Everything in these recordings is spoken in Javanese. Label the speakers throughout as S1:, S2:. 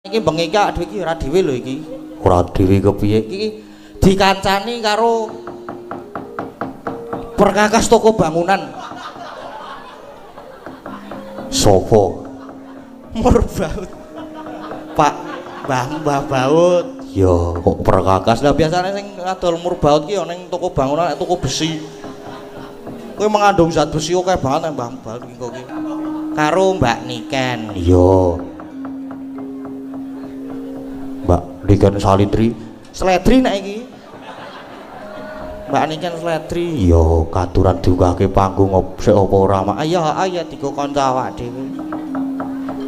S1: Iki bengi iki awake dhewe iki ora dhewe lho iki. Ora dhewe kepiye iki dikancani karo perkakas toko bangunan. Sopo? Murbaut. Pak Mbah Baut. Ya kok perkakas. Lah biasane sing adol murbaut ki ya ning toko bangunan, nek toko besi. Kuwi mengandung zat besi akeh banget nek Mbah Baut iki kok iki. Karo Mbak Niken. Iya. Mbak Niken Salindri. Sledri nek iki. Mbak Niken Sledri. Iya, katuran diunggahke panggung sik apa ora? Ayo, ayo digo kanca awak dhewe.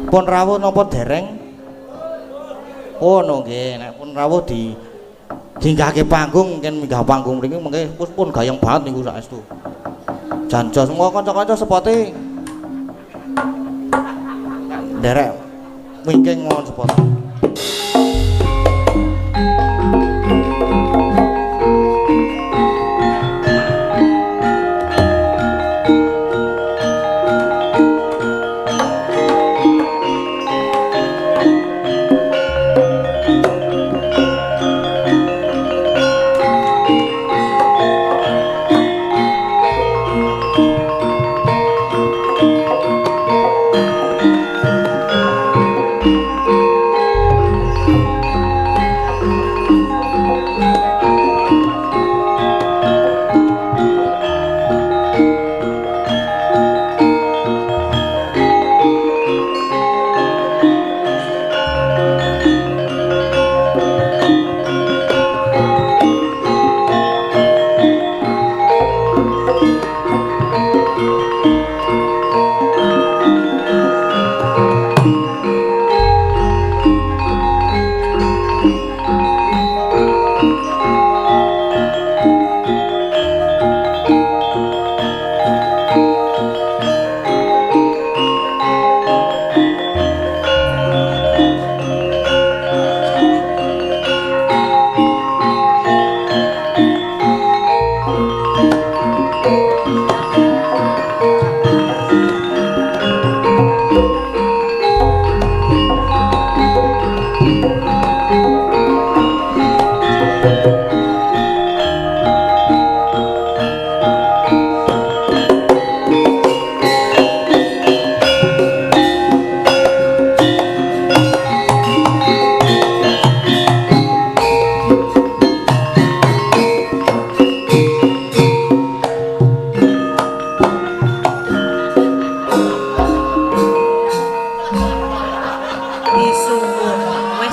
S1: Pun rawuh napa dereng? Oh, no nggih, nek pun rawuh di dinggahke panggung, mungkin minggah panggung mriki mengke pun gayeng banget niku saestu. Jan jos semua kanca-kanca sepote nderek wingking mawon sepote.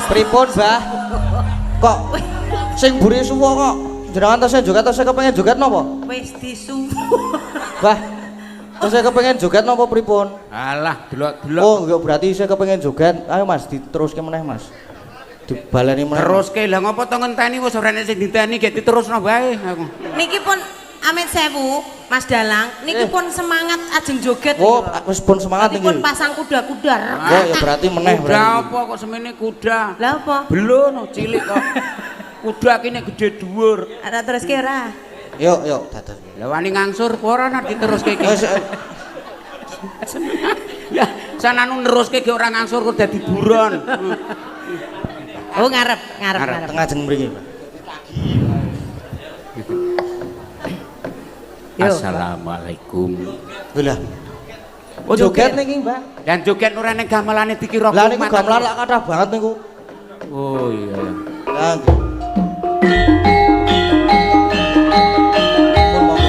S1: Pripun, Mbah? Kok sing mburi suwa kok jenengan tesih joget, tesih kepengin joget napa?
S2: Wis disuwu.
S1: Mbah, tesih kepengin joget napa pripun?
S3: Alah, delok-delok.
S1: Oh, ya berarti isih kepengin joget. Ayo Mas, diteruske meneh, Mas. Dibaleni meneh.
S3: Teruske lha ngopo to ngenteni wis ora enek sing dinteni gek diterusno wae aku.
S2: Niki pun amit sewu, Mas Dalang, niki pun semangat ajeng joget.
S1: Oh, wis pun semangat niki.
S2: Pun pasang kuda-kuda.
S1: Oh, ya berarti meneh
S3: berarti. Kuda apa kok semene kuda?
S2: Lah apa?
S3: Belum cilik kok. Kuda kene gede dhuwur.
S2: Ora teruske ora?
S1: Yuk, yuk, dados.
S3: Lah wani ngangsur apa ora nek diteruske iki? Ya, sananu neruske ge ora ngangsur kok dadi buron.
S2: Oh, ngarep, ngarep, ngarep.
S1: Tengah ajeng mriki, Pak.
S3: Assalamualaikum.
S1: Lah. Oh, joget niki, Mbah.
S3: Dan joget ora ning gamelane dikira.
S1: Lah niku gamelan lak kathah banget niku.
S3: Oh iya.
S1: Lah nggih. Pun monggo.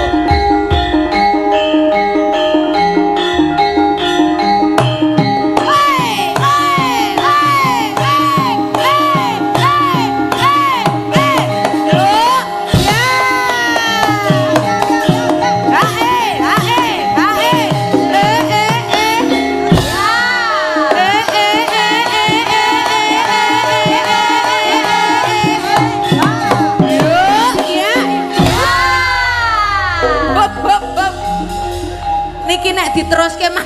S2: Niki nek diteruske mah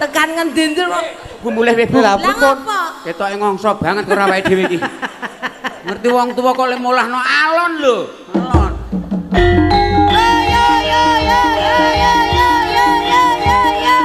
S2: tekan ngendi kok.
S3: Bu mulih wis Bu.
S1: Lah pripun?
S3: Ketoke ngongso banget ora awake dhewe iki. Ngerti wong tuwa kok le molahno alon lho. Alon.
S2: Yo yo yo yo yo yo yo yo yo.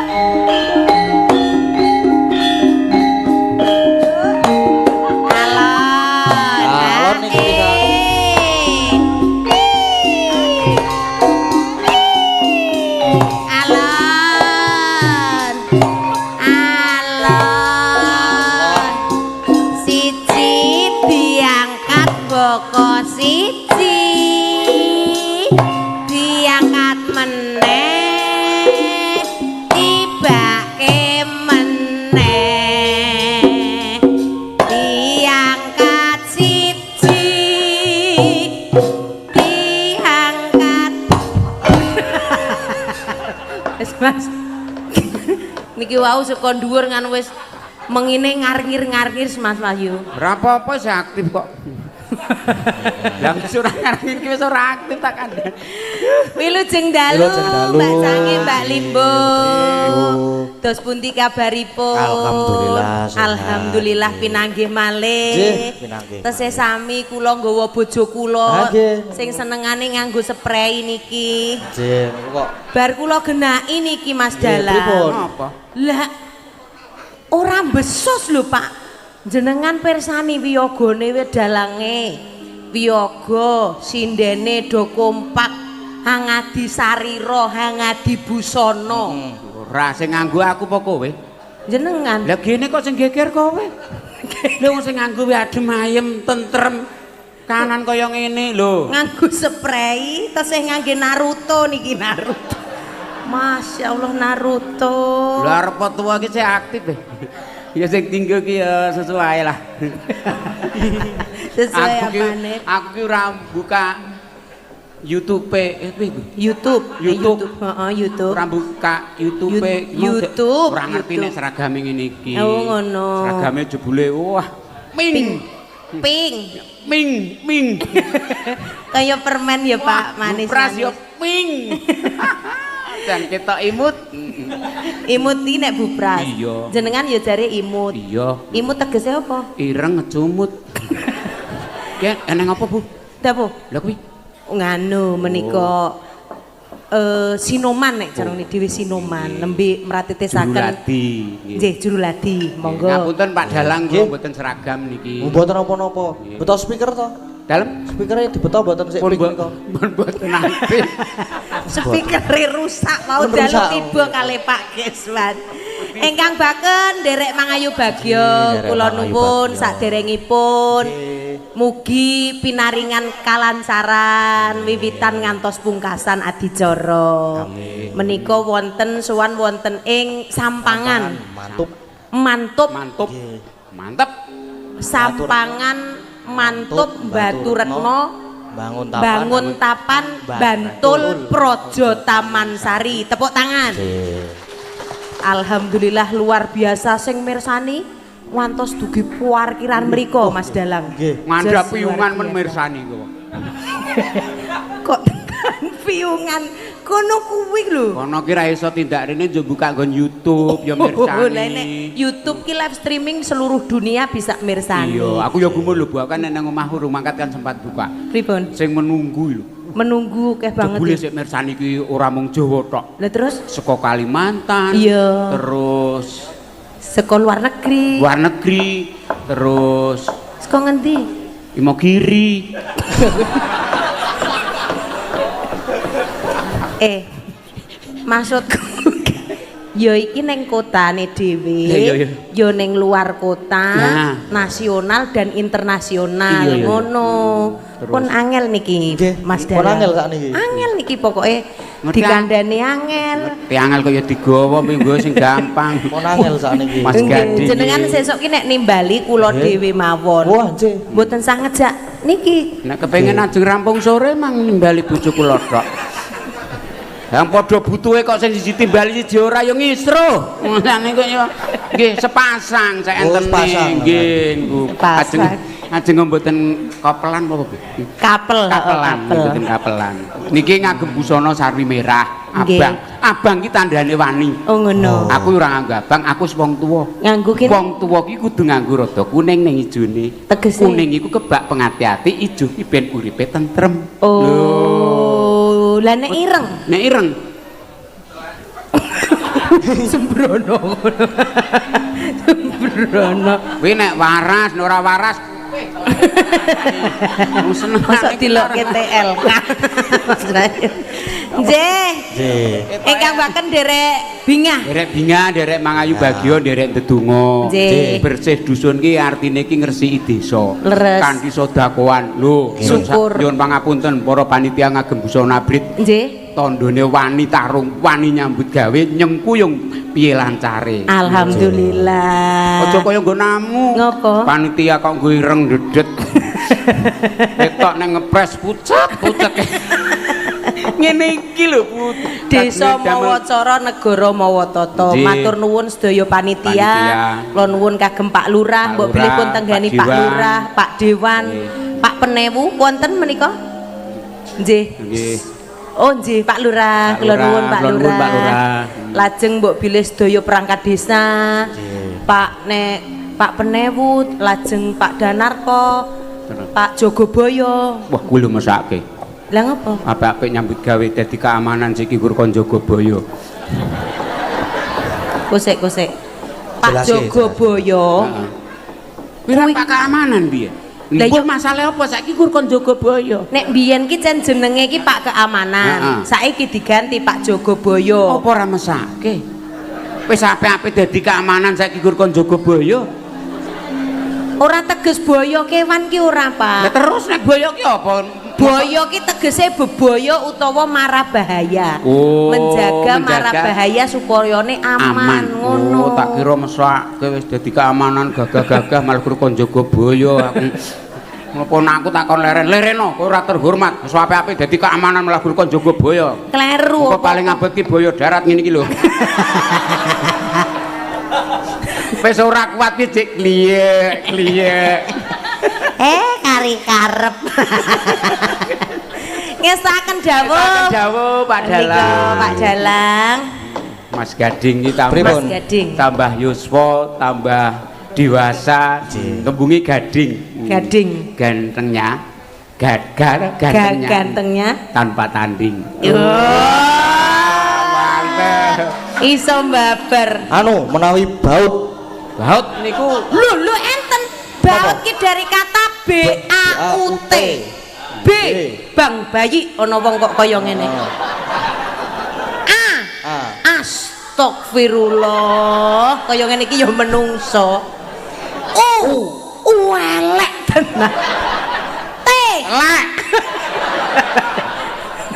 S2: Niki wau saka dhuwur ngan wis mengine ngarngir-ngarngir Mas Wahyu.
S3: Ora apa-apa sih aktif kok. Lah wis ora ngarep iki wis ora aktif tak kandhani.
S2: Wilujeng dalu,
S1: Wilujeng dalu.
S2: Mbak Sange, Mbak Limbo.
S1: Nggih.
S2: Dos pundi kabaripun?
S1: Alhamdulillah, sehat.
S2: Alhamdulillah pinanggih malih.
S1: Nggih, pinanggih.
S2: Tesih sami kula nggawa bojo kula
S1: Ah, nggih.
S2: sing senengane nganggo sprei niki.
S1: Nggih, niku kok
S2: Bar kula genaki niki Mas
S1: Nggih,
S2: Dalang.
S1: pripun?
S3: Apa?
S2: Lah ora besus lho Pak. Jenengan pirsani wiyogane we dalange. Wiyaga sindene do kompak, hangadi sarira, hangadi busana.
S3: Ora sing nganggo aku apa kowe?
S2: Jenengan.
S3: Lah gene kok sing geger kowe. Lha wong sing nganggo wae adem ayem tentrem. Kanan kaya ngene lho.
S2: Nganggo sprei tesih ngangge Naruto niki Naruto. Masya Allah Naruto.
S3: Lah arep tuwa iki sik aktif e. Ya sing tinggo ki ya sesuai lah.
S2: Sesuai
S3: Aku ki
S2: apane?
S3: aku ki ora buka YouTube piye iku?
S2: YouTube.
S3: YouTube.
S2: Heeh, YouTube.
S3: Ora buka YouTube.
S2: YouTube,
S3: Ora ngerti nek
S2: YouTube.
S3: seragame ngene iki.
S2: Oh, ngono.
S3: Seragame jebule wah ming
S2: Pink.
S3: ming ming.
S2: Kaya permen ya Pak, manis.
S3: Pras yo
S2: manis.
S3: ping. Dan ketok imut.
S2: Imut iki nek Bu Pras.
S3: Iya.
S2: Jenengan ya jare imut.
S3: Iya.
S2: Imut tegese apa?
S3: Ireng ngecumut. Ya, eneng apa, Bu?
S2: Dapur.
S3: Lah kuwi
S2: Nganu menika sinoman nek jarone dhewe sinoman nembe mratitisaken.
S3: Juruladi.
S2: Nggih, juruladi. Monggo.
S3: Ngapunten Pak Dalang kula
S1: Nggih.
S3: mboten seragam niki.
S1: Mboten napa-napa. Beto speaker to?
S3: Dalem
S1: Speakere dibeto mboten sik
S3: pun
S1: ping
S3: mbok
S1: nika.
S3: pun mboten aktif.
S2: Speakere rusak mau
S1: Pun
S2: dalu
S1: rusak.
S2: tiba kalih Pak Keswan. Ingkang baken nderek mangayu bagya
S1: Nggih, nderek
S2: kula
S1: mangayu
S2: nuwun
S1: bagya.
S2: saderengipun.
S1: Nggih.
S2: Mugi pinaringan kalancaran wiwitan ngantos pungkasan adicara.
S1: Amin.
S2: Menika wonten sowan wonten ing Sampangan.
S1: Mantup.
S2: Mantup
S3: Mantap.
S1: Nggih.
S3: Mantap.
S2: Sampangan Mantup Baturetno
S1: Bangun tapan.
S2: Bangun Tapan Bantul Projo Taman Sari. Tepuk tangan.
S1: Nggih.
S2: Alhamdulillah luar biasa sing mirsani ngantos dugi parkiran mriko Mas Dalang.
S1: Nggih.
S3: Ngandhap
S2: Jos luar
S3: piungan men
S2: biasa.
S3: mirsani kok.
S2: Kok tekan piungan kono kuwi lho.
S3: Kono ki ra iso tindak rene yo buka nggon YouTube ya
S2: Oh, lah nek
S3: mirsani.
S2: YouTube ki live streaming seluruh dunia bisa mirsani.
S3: Iya, aku ya gumun lho Bu, aku kan nek nang omah urung mangkat kan sempat buka.
S2: Pripun?
S3: Sing menunggu lho.
S2: Menunggu keh banget.
S3: Jebule
S2: ya.
S3: sik mirsani ki ora mung Jawa tok.
S2: Lah terus
S3: Saka Kalimantan.
S2: Iya.
S3: Terus
S2: saka luar negeri.
S3: luar negeri, terus
S2: Saka ngendi?
S3: Imogiri.
S2: Eh. Maksudku ya iki ning kotane dhewe,
S3: Iya, iya, iya.
S2: ya ning luar kota,
S3: Nah.
S2: nasional dan internasional
S3: Iya, iya, iya.
S2: ngono.
S3: Terus.
S2: Pun angel niki
S1: Nggih,
S2: Mas
S1: pun
S2: Dalang.
S1: angel sakniki.
S2: Angel niki pokoke
S3: Ngerti,
S2: dikandani angel.
S3: Ngerti angel kaya digawa minggu sing gampang.
S1: Pun angel sakniki.
S3: Mas
S2: Nggih,
S3: Gading.
S2: jenengan sesuk ki nek nimbali kula
S1: Nggih.
S2: dhewe mawon.
S1: Wah, nggih.
S2: Mboten sah ngejak niki.
S3: Nek kepengin ajeng rampung sore mang nimbali bojo kula tok. Yang padha butuhe kok sing siji timbali siji ora ya ngisruh. Ngene kok ya nggih sepasang sak
S1: Oh,
S3: entene
S1: sepasang.
S3: nggih niku. Ajeng
S2: Sepasang.
S3: ajeng mboten kopelan apa Bu?
S2: Kapel, heeh,
S3: Kapelan,
S2: kapel.
S3: mboten kapelan. Niki ngagem busana sarwi merah,
S2: Nggih.
S3: abang. Abang ki tandane wani.
S2: Oh ngono.
S3: Aku ora nganggo abang, aku wis wong tuwa.
S2: Nganggo ki
S3: Wong tuwa ki kudu nganggo rada kuning ning ijone.
S2: Tegese?
S3: Kuning iku kebak pengati-ati, ijo ki ben uripe tentrem.
S2: Oh, lah nek ireng.
S3: Nek ireng
S2: Sembrono. Sembrono.
S3: kuwi nek waras, nek ora waras Wong seneng
S2: Mosok dilokke TLK. Mas Rayu. Nggih.
S1: Nggih.
S2: Ingkang baken derek bingah.
S3: Derek bingah, derek mangayu bagya, derek ndedonga.
S2: Nggih.
S3: Bersih dusun ki artine ki ngresiki desa.
S2: Leres.
S3: Kanthi sedekahan. Lho,
S2: Syukur.
S3: nyuwun pangapunten para panitia ngagem busana abrit.
S2: Nggih.
S3: Tandane wani tarung, wani nyambut gawe, nyengkuyung piye lancare.
S2: Alhamdulillah.
S3: Aja kaya nggonamu.
S2: Ngopo?
S3: Panitia kok nggo ireng dedet. Ketok nang ngepres pucet pucet. Ngene iki lho, Put.
S2: Desa mawa cara, negara mawa tata. Matur nuwun sedaya panitia. Kula nuwun kagem Pak Lurah, mbok bilih pun tenggani Pak Lurah, Pak Dewan, Pak Penewu wonten menika? Nggih.
S3: Nggih.
S2: Oh nggih, Pak Lurah, kula nuwun Pak Lurah.
S3: Pak Lurah.
S2: Lajeng mbok bilih sedaya perangkat desa. Pak nek Pak Penewu, lajeng Pak Danarko, Pak Jogoboyo.
S3: Wah, kuwi lho mesake.
S2: Lah ngopo?
S3: Apik-apik nyambut gawe dadi keamanan siki gur kon Jogoboyo.
S2: Kusik, kusik. Pak
S1: Jelas,
S2: Jogoboyo.
S3: Heeh. Kuwi ra Pak keamanan piye?
S2: Lah
S3: Lah masalah apa saiki gur kon Jogoboyo?
S2: Nek biyen ki cen jenenge ki Pak Keamanan. Saiki diganti Pak Jogoboyo.
S3: Apa ora mesake? Wis apik-apik dadi keamanan saiki gur kon Jogoboyo.
S2: Ora teges boyo kewan ki ora, Pak.
S3: Lah terus nek boyo ki apa?
S2: Boyo ki tegese bebaya utawa mara bahaya.
S3: Oh,
S2: menjaga mara bahaya supayane aman, ngono.
S3: Oh, tak kira mesake wis dadi keamanan gagah-gagah malah gur kon Jogoboyo aku. Ngopo aku takon leren, lereno kowe ora terhormat. Wis apik-apik dadi keamanan malah gur kon Jogoboyo.
S2: Kleru.
S3: Engko paling abot ki boyo darat ngene iki lho. Wis ora kuat ki dik kliyek, kliyek.
S2: Kari karep. Ngesaken dawuh.
S3: Ngesaken dawuh Pak Dalang.
S2: Pak Dalang.
S3: Mas Gading iki tambah
S2: Mas Gading.
S3: Tambah yuswa, tambah dewasa, tembungi gading.
S2: Gading.
S3: Gantengnya, gantengnya.
S2: Gantengnya
S3: tanpa tanding.
S2: Yo.
S3: Mantep.
S2: Iso mbabar.
S1: Anu menawi baut.
S3: Baut niku
S2: lho lho enten. Baut ki dari kata B A U T. B bang bayi ana wong kok kaya ngene. A. Astagfirullah, kaya ngene iki ya menungso. U. U elek tenan. T.
S3: Elek.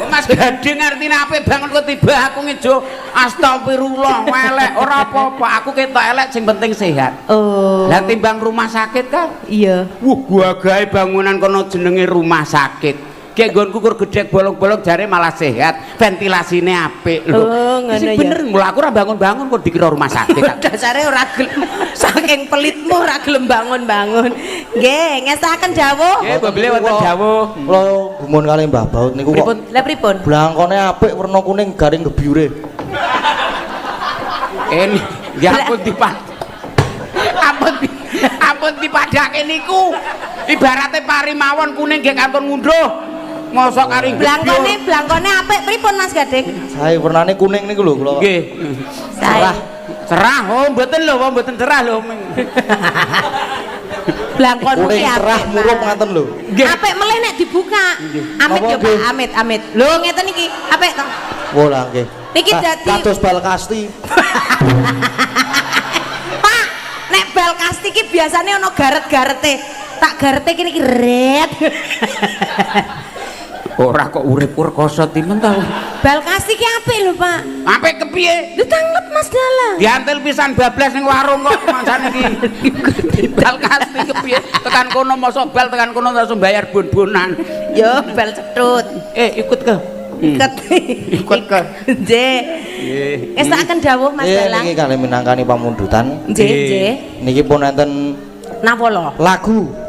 S3: Mas Gading artine apik banget kok tiba aku ngejo astagfirullah elek ora apa-apa aku ketok elek sing penting sehat.
S2: Oh.
S3: Lah timbang rumah sakit kan?
S2: Iya.
S3: Wuh gagahe bangunan kono jenenge rumah sakit. Ki nggonku kur gedhek bolong-bolong jare malah sehat, ventilasine apik lho.
S2: Oh, ngono
S3: Sing
S2: ya.
S3: bener mula aku ora bangun-bangun kok dikira rumah sakit.
S2: Dasare ora gelem saking pelitmu ora gelem bangun-bangun. Nggih, ngesaken dawuh.
S3: Nggih, mbok bilih wonten dawuh.
S1: Kula gumun kalih Mbah Baut niku kok.
S3: Pripun?
S2: Lah pripun?
S1: Blangkone apik werna kuning garing gebyure.
S3: Ini ya ampun dipad. Ampun dipadhake niku. Ibarate pari mawon kuning nggih kantun ngunduh. Mosok kari
S2: blangkone blangkone apik pripun Mas Gading?
S1: Sae wernane kuning niku lho kula.
S3: Nggih.
S2: Cerah.
S3: Cerah. Oh mboten lho, mboten cerah lho.
S2: Blangkon
S1: kuning cerah murup ngaten lho.
S2: Apik melih nek dibuka. Amit yo Pak, amit amit. Lho ngeten iki, apik to.
S1: Oh lah nggih.
S2: Niki dadi
S1: kados bal kasti.
S2: Pak, nek bal kasti iki biasane ana garet-garete. Tak garete kene iki ret.
S3: Ora kok urip rekoso timen ta.
S2: Bal kasti ki apik lho, Pak.
S3: Apik kepiye?
S2: Lho tanglep Mas Dalang.
S3: Diantil pisan bablas ning warung kok mangsane iki. Bal kasti kepiye? Tekan kono mosok bal tekan kono langsung bayar bon-bonan.
S2: Yo bal cetut.
S3: Ikut ke.
S2: Ikut.
S3: Ikut ke.
S2: Nggih.
S3: Nggih.
S2: Ngestokaken dawuh Mas Dalang.
S1: Niki kalih minangkani pamundutan.
S2: Nggih, nggih.
S1: Niki pun enten
S2: Napa lho?
S1: Lagu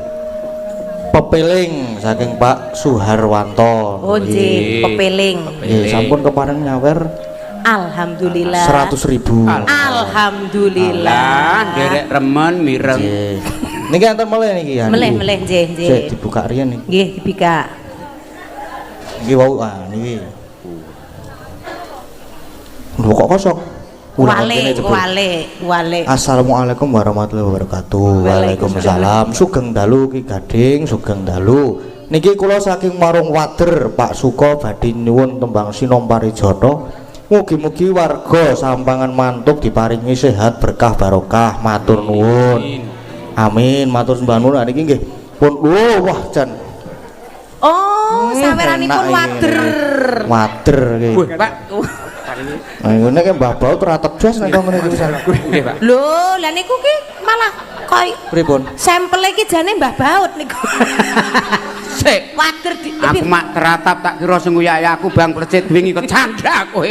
S1: Pepeling saking Pak Suharwanto.
S2: Oh nggih, Pepeling.
S1: Nggih, sampun kepareng nyawer.
S2: Alhamdulillah.
S1: 100.000.
S2: Alhamdulillah.
S3: Lah, nderek remen mireng.
S1: Nggih. Niki enten melih niki ya.
S2: Melih-melih nggih, nggih.
S1: Sik dibuka riyen niki.
S2: Nggih, dibuka.
S1: Niki wau ah niki. Lho kok kosong?
S2: Wale, wale, wale.
S1: Assalamualaikum warahmatullahi wabarakatuh. Waalaikumsalam. Sugeng dalu Ki Gading, sugeng dalu. Niki kula saking Warung Wader Pak Suko badhe nyuwun tembang Sinom Parijata. Mugi-mugi warga Sampangan Mantuk diparingi sehat berkah barokah. Matur nuwun. Amin. Matur sembah nuwun. Niki nggih pun wah jan.
S2: Oh, saweranipun Wader.
S1: Wader iki.
S3: Wah, Pak.
S1: Nah, ngene ki Mbah Baut ora tegas nek ngene iki pisan.
S3: Nggih, Pak.
S2: Lho, lah niku ki malah koyo
S1: pripun?
S2: Sampele ki jane Mbah Baut niku.
S3: Sik.
S2: Wader di
S3: Aku mak teratap tak kira sing nguyaya aku Bang Plecit wingi kecanda kowe.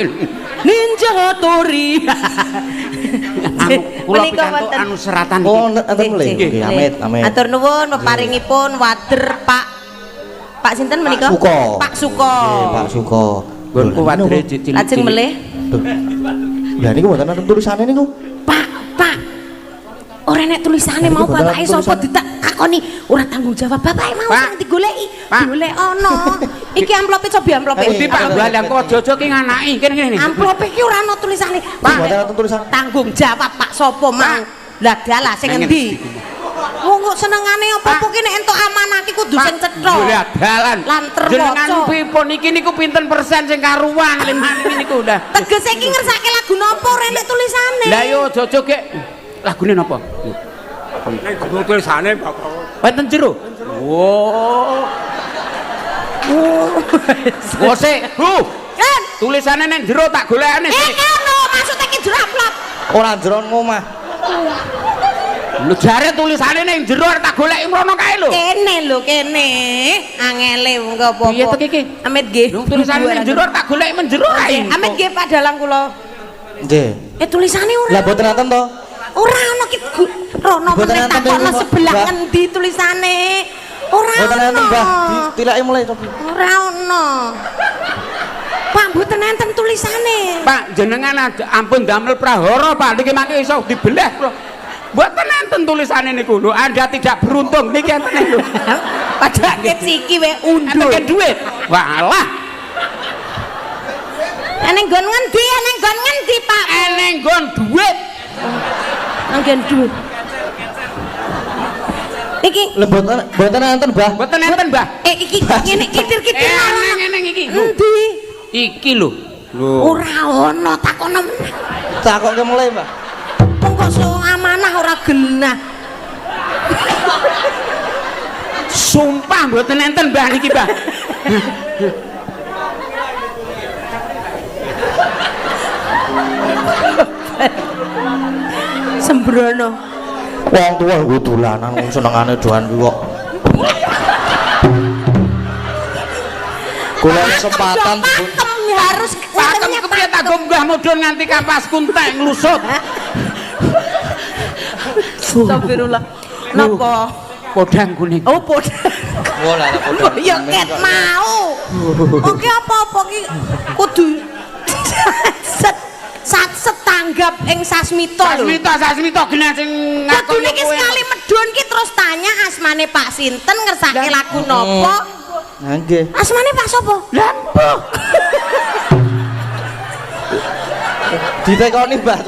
S2: Ninja Hattori.
S3: Anu kula
S2: Menika
S3: pikantuk
S2: wonten.
S3: anu seratan iki.
S1: Oh, enten mulih. Nggih, amit, amit.
S2: Atur nuwun peparingipun wader Pak Pak sinten menika?
S1: Pak Suko.
S2: Pak Suko.
S1: Nggih, Pak Suko.
S3: Nggonku
S1: Lho,
S3: wadere
S1: niku.
S3: cilik.
S2: Lajeng melih.
S1: Lho. Lah niku mboten enten tulisane niku.
S2: Pak, Pak. Ora nek tulisane
S1: Niku
S2: mau
S1: mboten
S2: bapake
S1: enten
S2: sapa
S1: tulisane.
S2: ditak takoni ora tanggung jawab bapake mau
S3: Pak.
S2: sing digoleki.
S3: Pak.
S2: Golek ana. Iki amplope cobi amplope.
S3: Pundi Pak Balang kok aja-aja ki nganaki kene kene.
S2: Amplope iki ora ana tulisane.
S1: Pak, mboten enten tulisane.
S2: Tanggung jawab Pak sapa mau. Lah dalah sing
S3: Nang
S2: endi? Wong kok senengane apa-apa ki nek entuk amanah ki kudu sing cetha.
S3: Golek dalan.
S2: Lan terwaca.
S3: Jenengan pripun iki niku pinten persen sing karuan limane niku udah.
S2: Tegese iki ngersake lagu napa ora enek tulisane.
S3: Lah yo aja-aja gek lagune napa?
S4: Nek kudu tulisane Bapak.
S3: Wonten jero. Wo. Wo sik, Bu.
S2: Kan
S3: Tulisane ning jero tak golekane sik.
S2: iki ono maksude ki jero amplop.
S1: Ora jero ngomah.
S3: Lho jare tulisane ning jero tak goleki mrono kae lho.
S2: Kene lho kene. Angele wong apa-apa.
S3: Piye to iki?
S2: Amit nggih.
S3: Lho tulisane ning jero tak goleki men jero kae.
S2: Amit nggih Pak Dalang kula.
S1: Nggih.
S2: Eh tulisane ora.
S1: Lah mboten enten to?
S2: Ora ono ki rono
S1: Mboten
S2: meneh
S1: enten
S2: takokno
S1: niku,
S2: sebelah
S1: Mbah.
S2: ngendi tulisane. Ora
S1: Mboten
S2: ono.
S1: enten, Mbah. Ditilaki mulai cobi.
S2: Ora ono. Pak mboten enten tulisane.
S3: Pak jenengan ampun damel prahara Pak niki mangke iso dibeleh kula. Mboten enten tulisane niku lho. Anda tidak beruntung niki enten lho.
S2: Padahal ket siki we undur.
S3: Enten dhuwit. Walah,
S2: Eneng nggon ngendi? Eneng nggon ngendi, Pak?
S3: eneng nggon dhuwit.
S2: Nggon dhuwit. Iki
S1: Lah mboten mboten enten, Mbah.
S3: Mboten enten, Mbah.
S2: iki ngene kitir-kitir
S3: Eneng eneng iki. Lho,
S2: Endi?
S3: Iki lho. Lho.
S2: Ora ono takono meneh.
S1: Takoke mulai, Mbah.
S2: Wong kok so amanah ora genah.
S3: Sumpah mboten enten Mbah niki, Mbah.
S2: Sembrono.
S1: Wong tuwa nggo dolanan wong senengane doan kuwi kok. Kula kesempatan
S2: Pakem harus
S3: Pakem kepiye tak munggah mudhun nganti kapasku entek nglusut.
S2: Astagfirullah. Napa?
S3: Podang kuning.
S2: Oh, podang.
S1: Wah, lah podang.
S2: Ya ket mau. Oke apa-apa ki kudu set satset tanggap ing sasmita lho.
S3: Sasmita, Sasmita genah sing
S2: Kudu niki sekali medun ki terus tanya asmane Pak sinten ngersake lagu napa?
S1: Nah, nggih.
S2: Asmane Pak sapa?
S3: Lah empuh.
S1: Ditekoni, Mbah.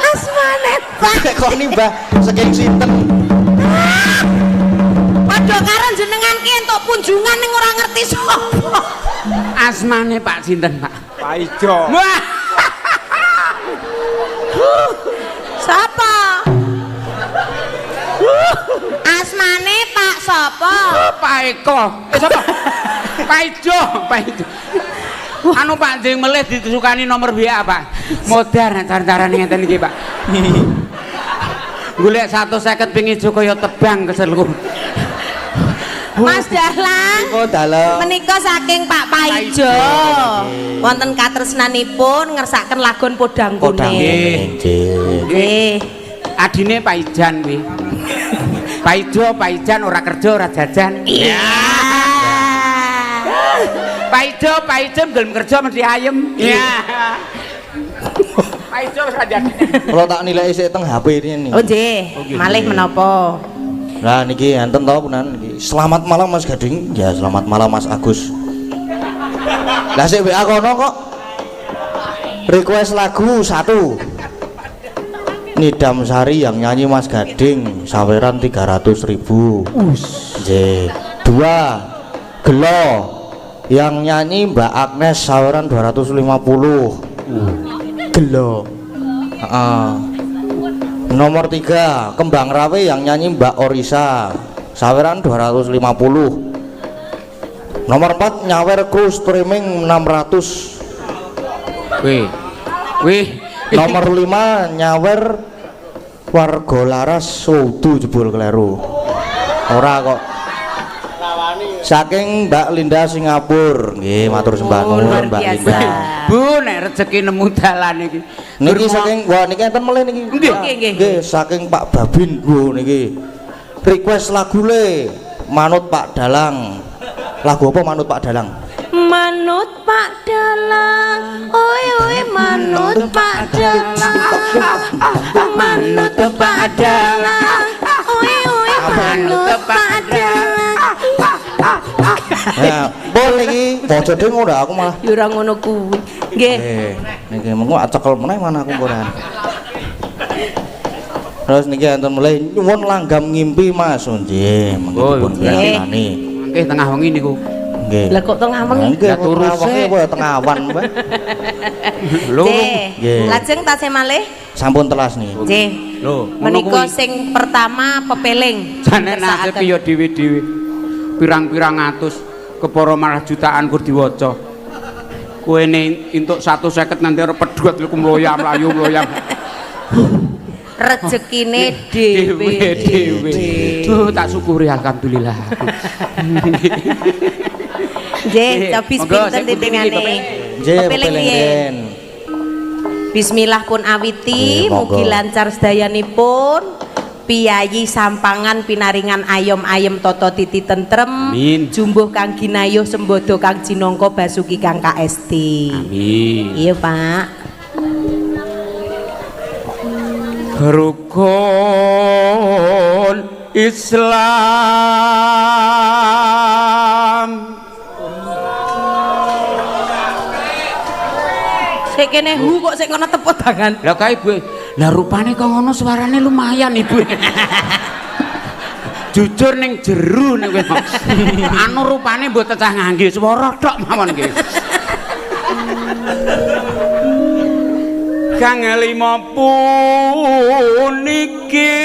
S2: Asmane Pak.
S1: Ditekoni, Mbah, saking sinten?
S2: Padha karo jenengan ki entuk punjungan ning ora ngerti sapa.
S3: Asmane Pak sinten, Pak?
S4: Pak Ijo.
S3: Wah,
S2: Sapa? Asmane Pak sapa?
S3: Pak Eko. Eh sapa? Pak Ijo, Pak Ijo. Anu Pak jeng melih disukani nomor WA, Pak. Modar nek cara-carane ngeten iki, Pak. Golek 150 ping ijo kaya tebang keselku.
S2: Mas Dahlang.
S1: Oh, dalem.
S2: Menika saking Pak Paijo. Wonten katresnanipun ngersakaken lagon Podang
S1: Podang
S2: Kuning.
S1: kuning. Nggih.
S2: Nggih.
S3: Adine Pak Ijan kuwi. Pak Ijo, Pak Ijan ora kerja, ora jajan.
S2: Iya.
S3: Pak Ijo, Pak Ijo gelem kerja mesti ayem. Iya. Pak Ijo wis ra jadi.
S1: Kalau tak nilai sik teng HP ini.
S2: Oh nggih, malih menapa?
S1: Nah niki enten to punan niki. Selamat malam Mas Gading. Ya, selamat malam Mas Agus. Lah sik WA kono kok. Request lagu satu. Nidam Sari yang nyanyi Mas Gading, saweran 300.000. Nggih. Dua, Gelo yang nyanyi Mbak Agnes saweran 250. Gelo. Heeh. Nomor 3, Kembang Rawe yang nyanyi Mbak Orisa, saweran 250. Nomor 4, Nyawer Kru streaming 600.
S3: Wih. Wih.
S1: Nomor 5, Nyawer Warga Laras Sudu jebul kleru. Ora kok. Saking Mbak Linda Singapura. Nggih, matur sembah
S2: Oh,
S1: nuwun
S2: luar
S1: Mbak
S2: biasa.
S1: Linda.
S3: Bu, nek rezeki nemu dalan iki.
S1: Niki saking wah niki enten melih niki.
S3: Nggih.
S2: Nggih, nggih.
S1: Nggih, saking Pak Babin. Bu niki. Request lagu le Manut Pak Dalang. Lagu apa Manut Pak Dalang?
S2: Manut Pak Dalang, oi oi manut Pak Dalang, manut Pak Dalang, oi oi manut Pak Dalang.
S1: Ya, boleh iki. Waca dhewe ngono aku malah.
S2: Ya ora ngono kuwi. Nggih.
S1: Niki mengko cekel meneh mana aku koran. Terus niki enten mulai nyuwun langgam ngimpi Mas. Nggih, mengki
S3: Oh,
S1: dipun
S2: nggih.
S1: pirsani.
S3: Mangke tengah wengi niku.
S1: Nggih.
S2: Lah kok tengah wengi?
S1: Nggih,
S3: Lah turu
S1: tengah wengi
S3: sik.
S1: apa ya tengah awan, Mbak?
S3: Lho.
S2: Nggih.
S1: Nggih.
S2: Lajeng tasih malih.
S1: Sampun telas nih.
S2: Nggih.
S3: Lho, ngono
S2: Menika
S3: kuwi.
S2: sing pertama pepeling.
S3: Jane nasib
S2: Kersakaken.
S3: ya dhewe-dhewe. Pirang-pirang atus kepara malah jutaan kur diwaca. Kowe ne entuk 150 nanti arep pedhot iku mloyam mlayu mloyam.
S2: Rezekine dhewe.
S3: Dhewe. Oh, tak syukuri alhamdulillah.
S2: Nggih, cobis
S3: Monggo,
S2: pinten
S3: sing pundi niki,
S2: titingane.
S3: Bapak?
S1: Nggih,
S2: Pepeling
S1: pepeling
S2: piye?
S1: riyen.
S2: Bismillah pun awiti,
S1: Nggih, monggo.
S2: mugi lancar sedayanipun. Piyayi sampangan pinaringan ayom ayem toto titi tentrem.
S3: Amin.
S2: Jumbuh kang ginayuh sembodo kang jinangka basuki kang kaesti.
S3: Amin.
S2: Iya, Pak.
S3: Rukun Islam.
S2: Sik kene hu kok sik ngono tepuk tangan.
S3: Lah kae ibu, lah rupane kok ngono suarane lumayan ibu. Jujur ning jeru nek kowe. Anu rupane mboten cah ngangge swara tok mawon nggih. Kang lima puniki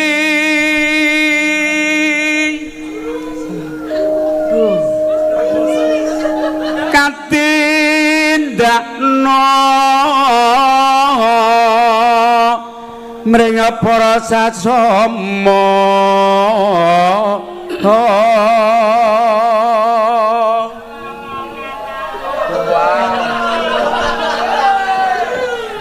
S3: katindakno mring para sasama.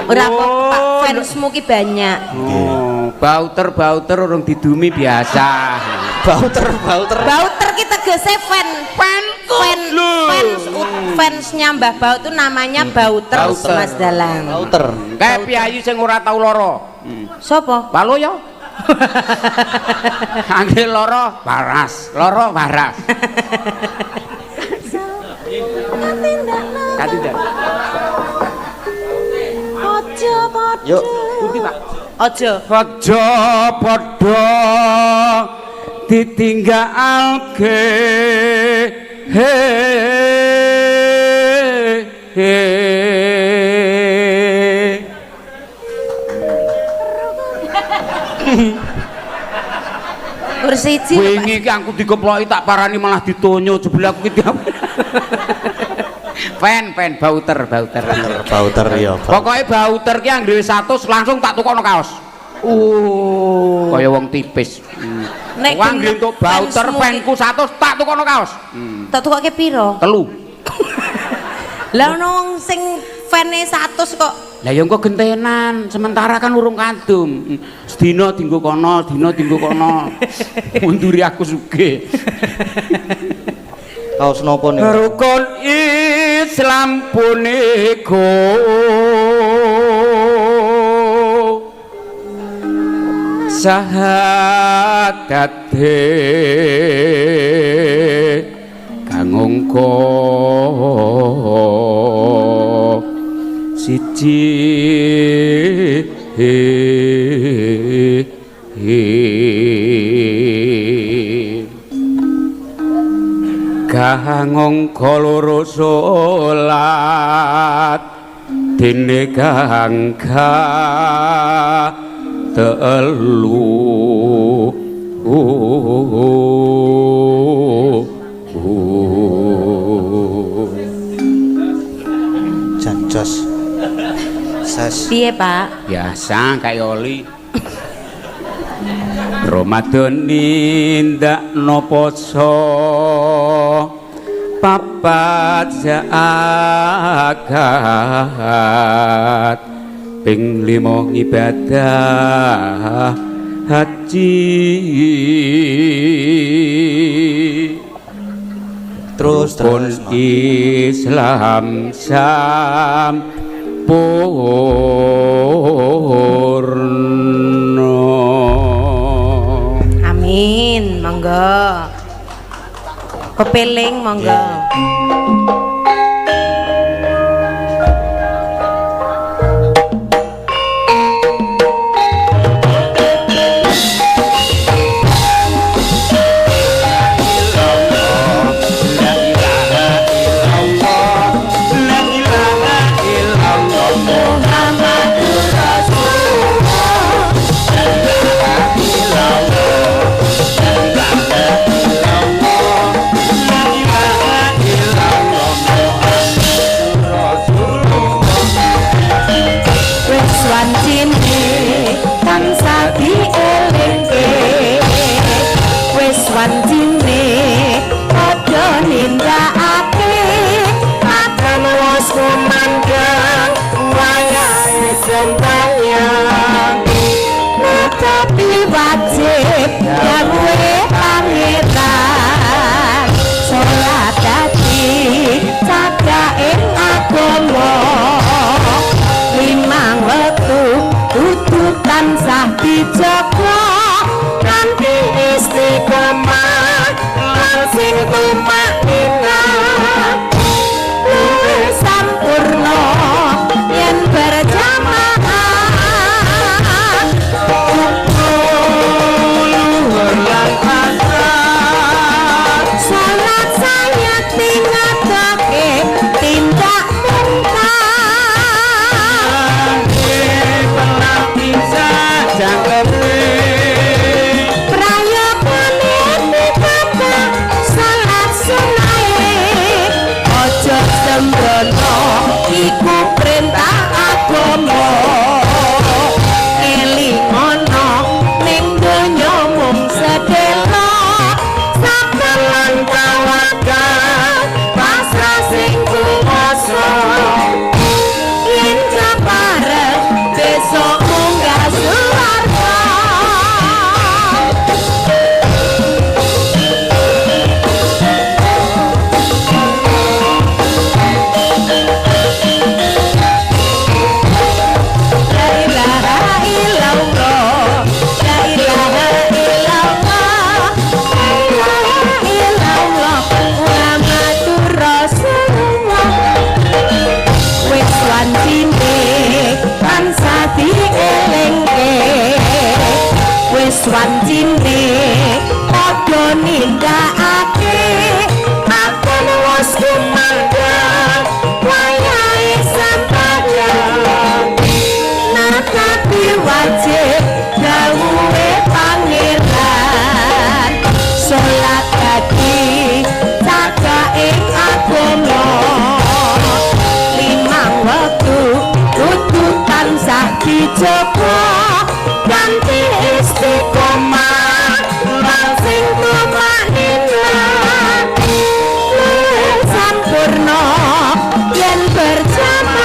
S2: Ora apa Pak, fansmu ki banyak.
S3: Oh, bauter-bauter urung didumi biasa.
S1: Bauter, bauter.
S2: Bauter ki tegese fan.
S3: Fan
S2: Fan fans fansnya Mbah Baut itu namanya Bauter,
S3: Bauter.
S2: Mas Dalang.
S1: Bauter.
S3: Kayak piyayi sing ora tau lara.
S2: Sopo?
S3: Palo ya. Angge lara waras, lara waras. Katindak.
S2: Aja padha.
S1: Yuk.
S3: Pundi, Pak?
S2: Aja.
S3: Aja padha ditinggalke. He he.
S2: Kursi siji. lho, Pak.
S3: Wingi ki aku dikeploki tak parani malah ditonyo jebul aku ki. Pen pen bauter bauter.
S1: Bauter ya.
S3: Pokoke bauter ki anggere 100 langsung tak tukokno kaos. Kaya wong tipis.
S2: Nek
S3: Wong anggere entuk bauter
S2: fansmu ki-
S3: penku 100 tak tukokno kaos.
S2: Tak tukoke piro?
S3: 3.
S2: Lah ono wong sing fane 100 kok.
S3: Lah ya engko gentenan, sementara kan urung kadum. Sedina dienggo kono, sedina dienggo kono. Munduri aku sugih.
S1: Kaos napa niku?
S3: Rukun Islam punika sahadate kang angka siji. Kang angka loro salat dene kang telu.
S1: Jan jos. Ses.
S2: Piye, Pak?
S3: Biasa kayak oli. Ramadan nindakno poso papat zakat ping 5 ngibadah haji.
S1: Terus
S3: terus Islam sampurna.
S2: Amin, monggo. Pepeling monggo. Dijaga kanthi istiqomah lan sing tumakninah luwih sampurna yen berjamaah.
S3: Luhur lan asar
S2: salat sayati ngatake tindak mungkar prayogane pitata salat sunahe aja sembrono iku perintah agama. Elingono ning donya mung sedelo sabar lan tawakal pasrah sing kuwasa yen kaparep besok munggah swarga. La ilaha illallah, la ilaha illallah, la ilaha illallah, Muhammadur Rasulullah. Wis wancine tansah dielingke, wis wancine padha nindakake akon wis kumandhang wayahe sembahyang. Natapi wajib dawuhe pangeran salat dadi cakaing agama limang wektu kudu tansah dijaga kanthi istiqomah lan sing tumakninah luwih sampurna yen berjamaah.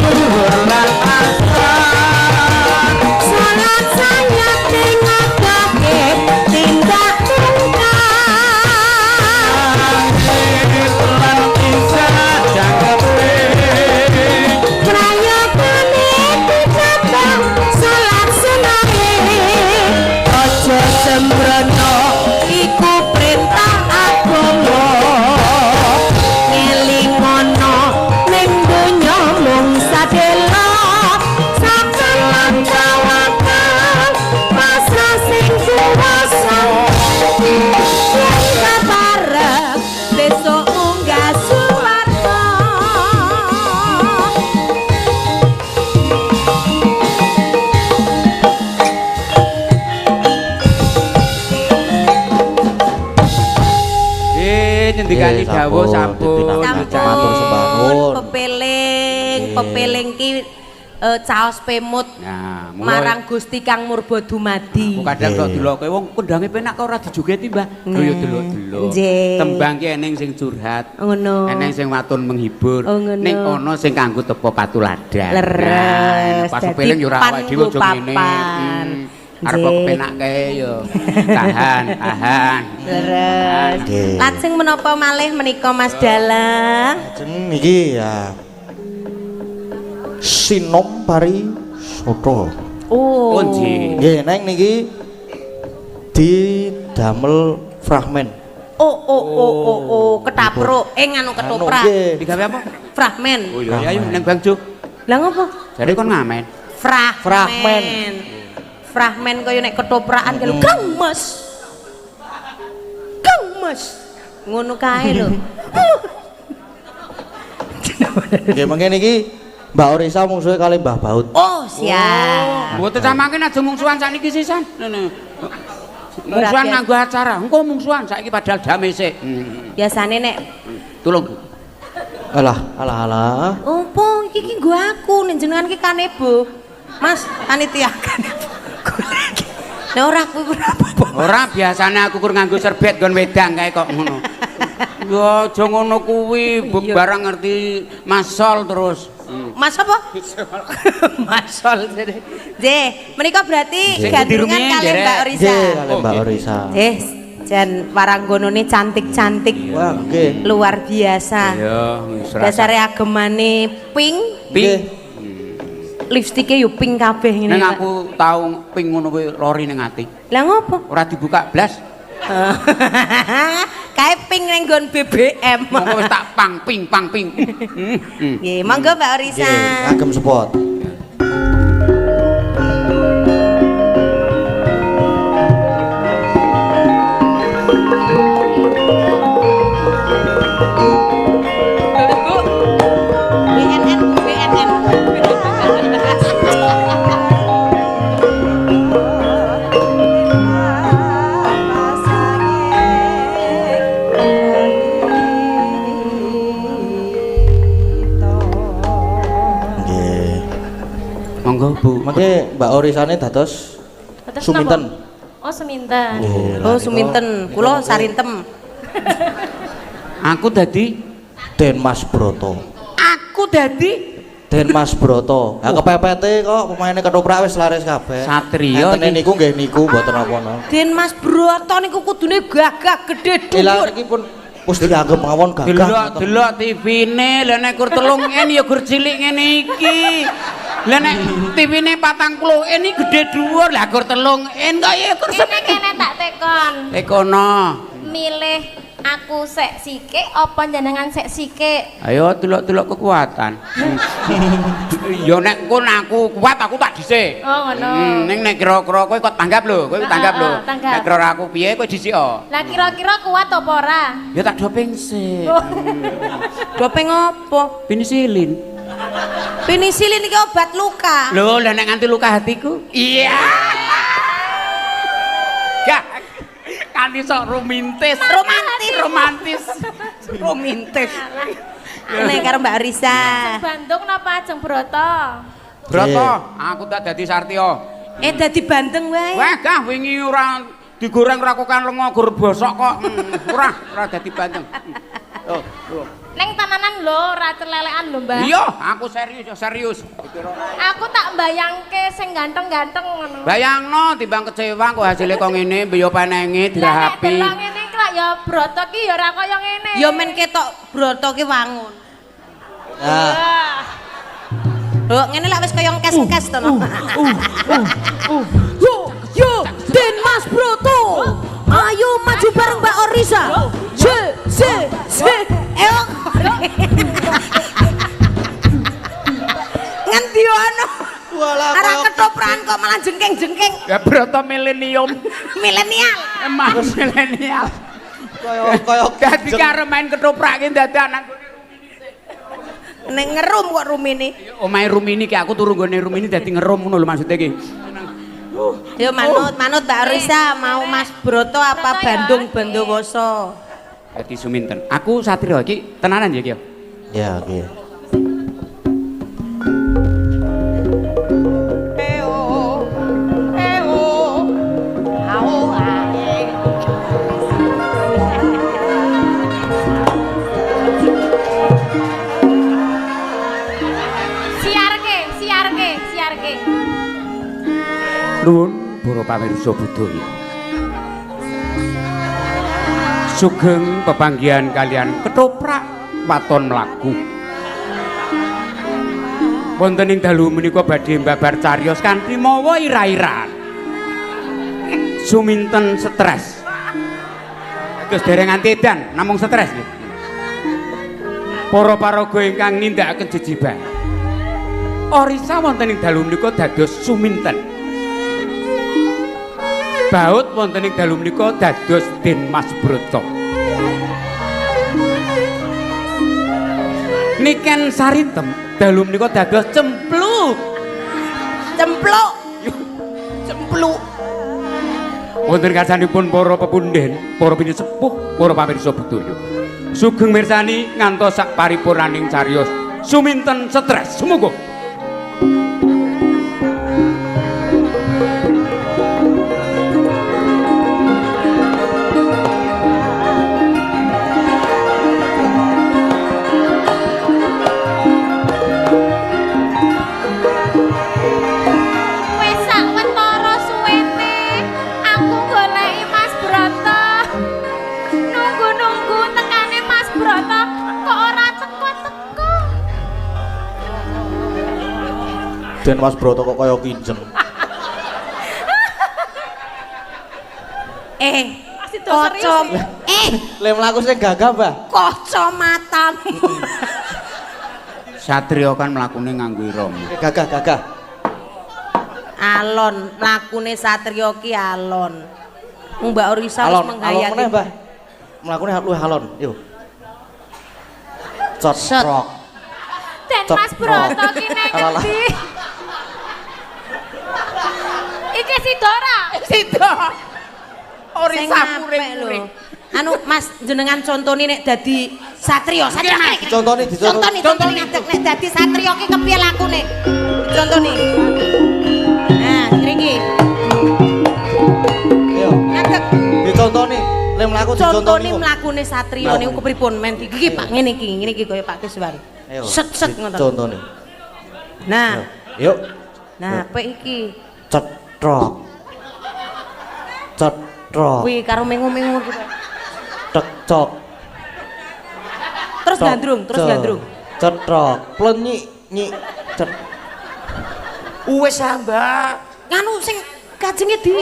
S3: Luhur lan asar
S2: Salat sayate ngatake tindak mungkar prayogane ditambah salat sunahe aja sembrono iku perintah agama. Ngelingono ning donya mung sadelo sabar lan tawakal pasrah sing kuwasa yen kaparep besok munggah swarga.
S3: Nyendikani dawuh sampun.
S1: Matur sembah nuwun.
S2: Pepeling, pepeling ki Caos pemut
S3: Nah,
S2: marang Gusti Kang Murba Dumadi.
S3: Aku kadang tok deloke wong kondange penak kok ora dijogeti, Mbah. Lho ya delok-delok. Tembang ki eneng sing curhat.
S2: Ngono.
S3: Eneng sing waton menghibur.
S2: Oh, ngono.
S3: Ning ana sing kanggo tepo patuladan.
S2: Leres.
S3: Nah, pas peling ya ora awake dhewe aja ngene. Arep kepenak kae ya. Tahan, tahan.
S2: Leres. Lajeng menapa malih menika Mas Dalang?
S1: Lajeng niki ya. Sinom pari soto.
S2: Oh.
S3: Nggih.
S1: Nggih, neng niki didamel fragmen.
S2: Oh, ketapruk. Nganu ketoprak.
S3: Digawe apa?
S2: Fragmen.
S3: Oh iya, ayo neng Bang Jo.
S2: Lah ngopo?
S3: Jare kon ngamen.
S2: Fragmen. Fragmen kaya nek ketoprakan kaya Kang Mas. Kang Mas. Ngono kae lho.
S1: Nggih, mengke niki Mbak Orisa mungsuhe kali Mbah Baut.
S2: Oh, siap.
S3: Mboten samangke aja mungsuhan sakniki sisan. Ngene. Mungsuhan nganggo acara. Engko mungsuhan saiki padahal dame sik.
S2: Biasane nek
S3: tulung.
S1: Alah, alah, alah.
S2: Opo iki ki nggo aku nek jenengan ki kanebo. Mas, panitia kanebo. Nek ora aku ora apa-apa.
S3: Ora biasane aku kur nganggo serbet nggon wedang kae kok ngono. Ya aja ngono kuwi, barang ngerti Mas Sol terus.
S2: Mas apa? Mas Sol. Nggih, menika berarti gandrungan kalih Mbak Orisa.
S1: Nggih, kalih Mbak Orisa.
S2: Nggih, jan waranggonone cantik-cantik.
S1: Wah, nggih.
S2: Luar biasa.
S3: Iya,
S2: dasare agemane pink.
S3: Pink.
S2: Lipstike yo pink kabeh ngene.
S3: Ning aku tau pink ngono kuwi lori ning ati.
S2: Lah ngopo?
S3: Ora dibuka blas.
S2: Kae pink ning nggon BBM.
S3: Monggo wis tak pang ping pang ping.
S2: Nggih, monggo Mbak Orisa.
S1: Nggih, kagem spot.
S2: BNN BNN.
S3: Monggo Bu.
S1: Mangke Mbak Orisane dados Suminten.
S5: Oh, Suminten.
S2: Oh, Suminten. Kula Sarintem.
S3: Aku dadi
S1: Den Mas Broto.
S3: Aku dadi
S1: Den Mas Broto. Ha kepepete kok pemaine ketoprak wis laris kabeh.
S3: Satrio
S1: entene niku nggih niku mboten napa-napa.
S2: Den Mas Broto niku kudune gagah gedhe dhuwur.
S1: Lha niki pun wis dianggep mawon gagah.
S3: Delok-delok TV-ne, lha nek kur 3 N ya gur cilik ngene iki. Lah nek TV-ne 40 N iki gedhe dhuwur, lah gur 3 N kok ya gur
S5: kene kene tak tekon.
S3: Tekono.
S5: Milih aku sek sikik apa jenengan sek sikik?
S3: Ayo delok-delok kekuatan. Ya nek kon aku kuat aku tak dhisik.
S5: Oh ngono.
S3: Ning nek kira-kira kowe kok tanggap lho, kowe tanggap lho. Nek kira aku piye kowe dhisik o.
S5: Lah kira-kira kuat apa ora?
S3: Ya tak doping sik.
S2: Doping apa?
S3: Penisilin.
S2: Penisilin iki obat luka.
S3: Lho, lah nek nganti luka hatiku. Iya. Gak. Kanthi sok romantis.
S2: Romantis.
S3: Romantis.
S2: Romantis. Nek karo Mbak Risa.
S5: Bandung napa Ajeng Broto?
S3: Broto, aku tak dadi Sartyo.
S2: Dadi bandeng wae.
S3: Wah, gah wingi ora digoreng ora kokan lenga gur bosok kok. Ora dadi bandeng. Oh, lho.
S5: Neng tenanan lho, ora celelekan lho, Mbak.
S3: Iya, aku serius, serius.
S5: Aku tak mbayangke sing ganteng-ganteng ngono.
S3: Bayangno timbang kecewa kok hasilnya kok ngene, mbiyo panenge dirahapi.
S5: Lah nek delok ngene iki lak ya Broto ki ya ora kaya ngene.
S2: Ya men ketok Broto ki wangun.
S1: Nah.
S2: Lho, ngene lak wis kaya engkes-engkes to no. Yo, yo, Den Mas Broto. Ayo maju bareng Mbak Orisa. C C C. Ngendi ono? Arah ketoprakan kok malah jengking-jengking.
S3: Ya Broto milenium.
S2: Milenial.
S3: Emang milenial.
S1: Kaya
S3: dadi karo main ketoprak ki dadak nang gone Rumini sik.
S2: Nek ngerum kok Rumini.
S3: Omahe Rumini ki aku turu nggone Rumini dadi ngerum ngono lho maksudnya ki.
S2: Yo manut, manut Mbak Orisa mau Mas Broto apa Bandung Bondowoso?
S3: Dadi Suminten. Aku Satrio iki tenanan ya iki ya?
S1: Ya, nggih.
S3: Nuwun para pamirsa budaya. Sugeng pepanggihan kalian ketoprak waton mlaku. Wonten ing dalu menika badhe mbabar cariyos kanthi mawa ira-iran. Suminten stres. Terus dereng nganti edan, namung stres nggih. Para paraga ingkang nindakaken jejiban. Orisa wonten ing dalu menika dados suminten. Baut wonten ing dalu menika dados Den Mas Broto. Niken Saritem dalu menika dados cempluk.
S2: Cempluk. Cempluk.
S3: Wonten karsanipun para pepundhen, para pinisepuh, para pamirsa budaya. Sugeng mirsani ngantos sak paripurnaning cariyos suminten stres. Sumangga.
S5: Wis sak wetara suwene aku goleki Mas Broto. Nunggu-nunggu tekane Mas Broto kok ora teko-teko.
S1: Den Mas Broto kok kaya kinjeng.
S2: Kaca
S1: Le mlaku sing gagah, Mbah.
S2: kacamatamu.
S3: Satria kan mlakune nganggo irama.
S1: Gagah, gagah.
S2: Alon, mlakune satria ki alon. Mbak Orisa wis
S1: Alon, alon
S2: menghayati.
S1: meneh, Mbah. Mlakune luwih alon, yo. Cetrok.
S5: Den Mas Broto ki nang
S1: Alah.
S5: ngendi? Iki Sidora.
S3: Sida.
S2: Sing
S3: Orisa
S2: apik lho.
S3: muring-muring.
S2: Anu Mas jenengan contoni nek dadi satria, satria kene.
S1: Contoni, dicontoni.
S2: Contoni, contoni ngadeg nek dadi satria ki kepiye lakune? Contoni. Nah, ngriki.
S1: Yo,
S2: Ngadeg.
S1: dicontoni. Le mlaku dicontoni.
S2: Contoni
S1: kok.
S2: mlakune satria niku kepripun men iki Pak ngene iki, ngene iki kaya Pak Kiswari.
S1: Ayo,
S2: Set set ngoten.
S1: Dicontoni.
S2: Nah,
S1: Yuk,
S2: nah apik iki.
S1: cetrok. Cetrok.
S2: Kuwi karo mengu-mengu.
S1: Tekcok.
S2: Terus gandrung, terus gandrung.
S1: Cetrok. Plenyik nyik cet.
S4: Wis ah, Mbak.
S2: Nganu sing kajenge di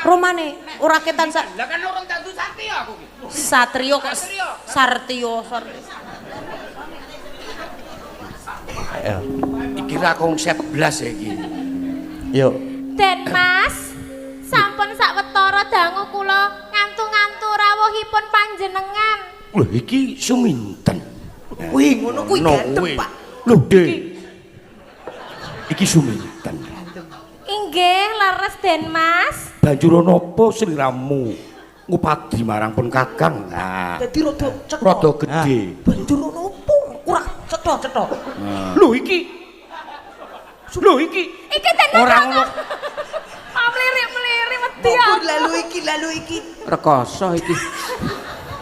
S2: Romane, ora ketan sak
S3: Lah kan urung tentu satria aku ki.
S2: satrio kok sartio sar.
S1: Ayo.
S4: Iki ra konsep blas iki.
S1: Yuk.
S5: Den Mas, sampun sak wetara dangu kula ngantu-ngantu rawuhipun panjenengan.
S4: Lho iki suminten.
S2: Kuwi ngono kuwi ganteng, Pak.
S4: Lho, Dik. Iki suminten.
S5: Inggih, leres Den Mas.
S4: Banjur ana apa sliramu ngupadi marang pun Kakang? Nah,
S2: Dadi rada cetha.
S4: rada gedhe.
S2: Banjur ono opo? Ora cetha-cetha.
S3: Lho iki. Lho iki.
S5: Iki Den Mas.
S4: Ora ngono.
S5: Melirik-melirik wedi aku.
S2: Lalu iki, lalu iki.
S3: Rekoso iki.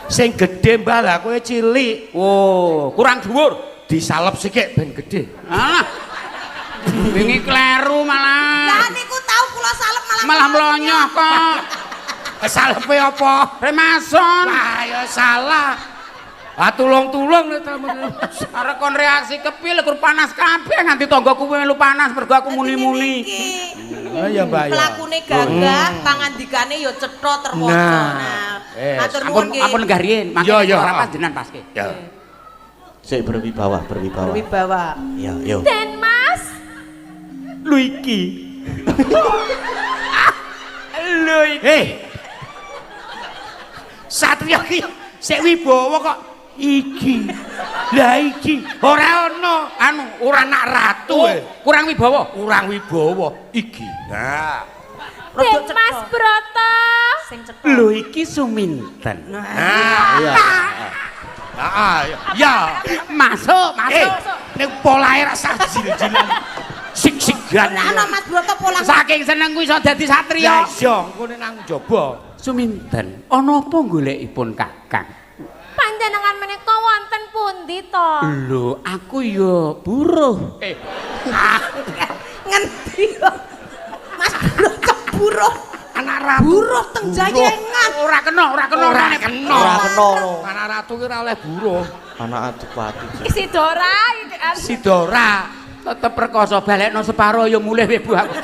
S4: Sing gedhe Mbah lah kowe cilik.
S3: Oh, kurang dhuwur.
S4: Disalep sikik ben gedhe.
S3: Alah. Wingi kleru malah.
S2: Lah niku tau kula salep malah
S3: Malah mlonyoh kok.
S4: Salepe apa?
S3: Remason.
S4: Wah, ya salah. Ah tulung-tulung nek
S3: Arek kon reaksi kepil kur panas kabeh nganti tanggaku melu panas mergo aku muni-muni.
S4: Ya Mbak ya.
S2: Mlakune gagah, pangandikane ya cetha terwaca.
S4: Nah.
S2: Nah, matur nuwun
S3: Ampun
S2: nggih.
S3: ampun lenggah riyin, mangke
S4: Yo, yo.
S3: ora pas jenengan paske.
S4: Ya.
S1: Sik berwibawa, berwibawa.
S2: Berwibawa.
S1: Iya, yo.
S5: Den Mas,
S3: Lho iki. Lho iki.
S4: Hei. Satria ki sik wibawa kok iki. Lah iki ora ono
S3: Anu
S4: ora anak ratu
S3: oh,
S4: eh.
S3: kurang wibawa.
S4: Kurang wibawa iki. Nah.
S2: Rada
S5: Den Mas Broto.
S2: Sing cetha.
S3: Lho iki suminten.
S2: Nah,
S4: Nah.
S1: Iya.
S4: Heeh, ya.
S3: Masuk,
S4: Eh,
S3: masuk.
S4: ning polahe rasa jil-jilan. Sik-sigan.
S2: Lah ana Mas Broto pola
S3: Saking seneng ku iso dadi satria.
S4: Ya iya, engko nek nang njaba.
S3: Suminten, ana apa golekipun Kakang?
S5: Panjenengan menika wonten pundi to?
S3: Lho, aku ya buruh.
S2: ngendi kok. Mas Broto. Buruh.
S4: Anak ratu.
S2: Buruh teng Jayengan.
S3: Ora kena, ora kena.
S4: Ora kena.
S1: Ora kena no.
S4: Anak ratu ki ora oleh buruh.
S1: Anak adipati.
S5: Sidora iki.
S4: Sidora.
S3: Tetep rekoso balekno separo ya mulih weh Bu aku.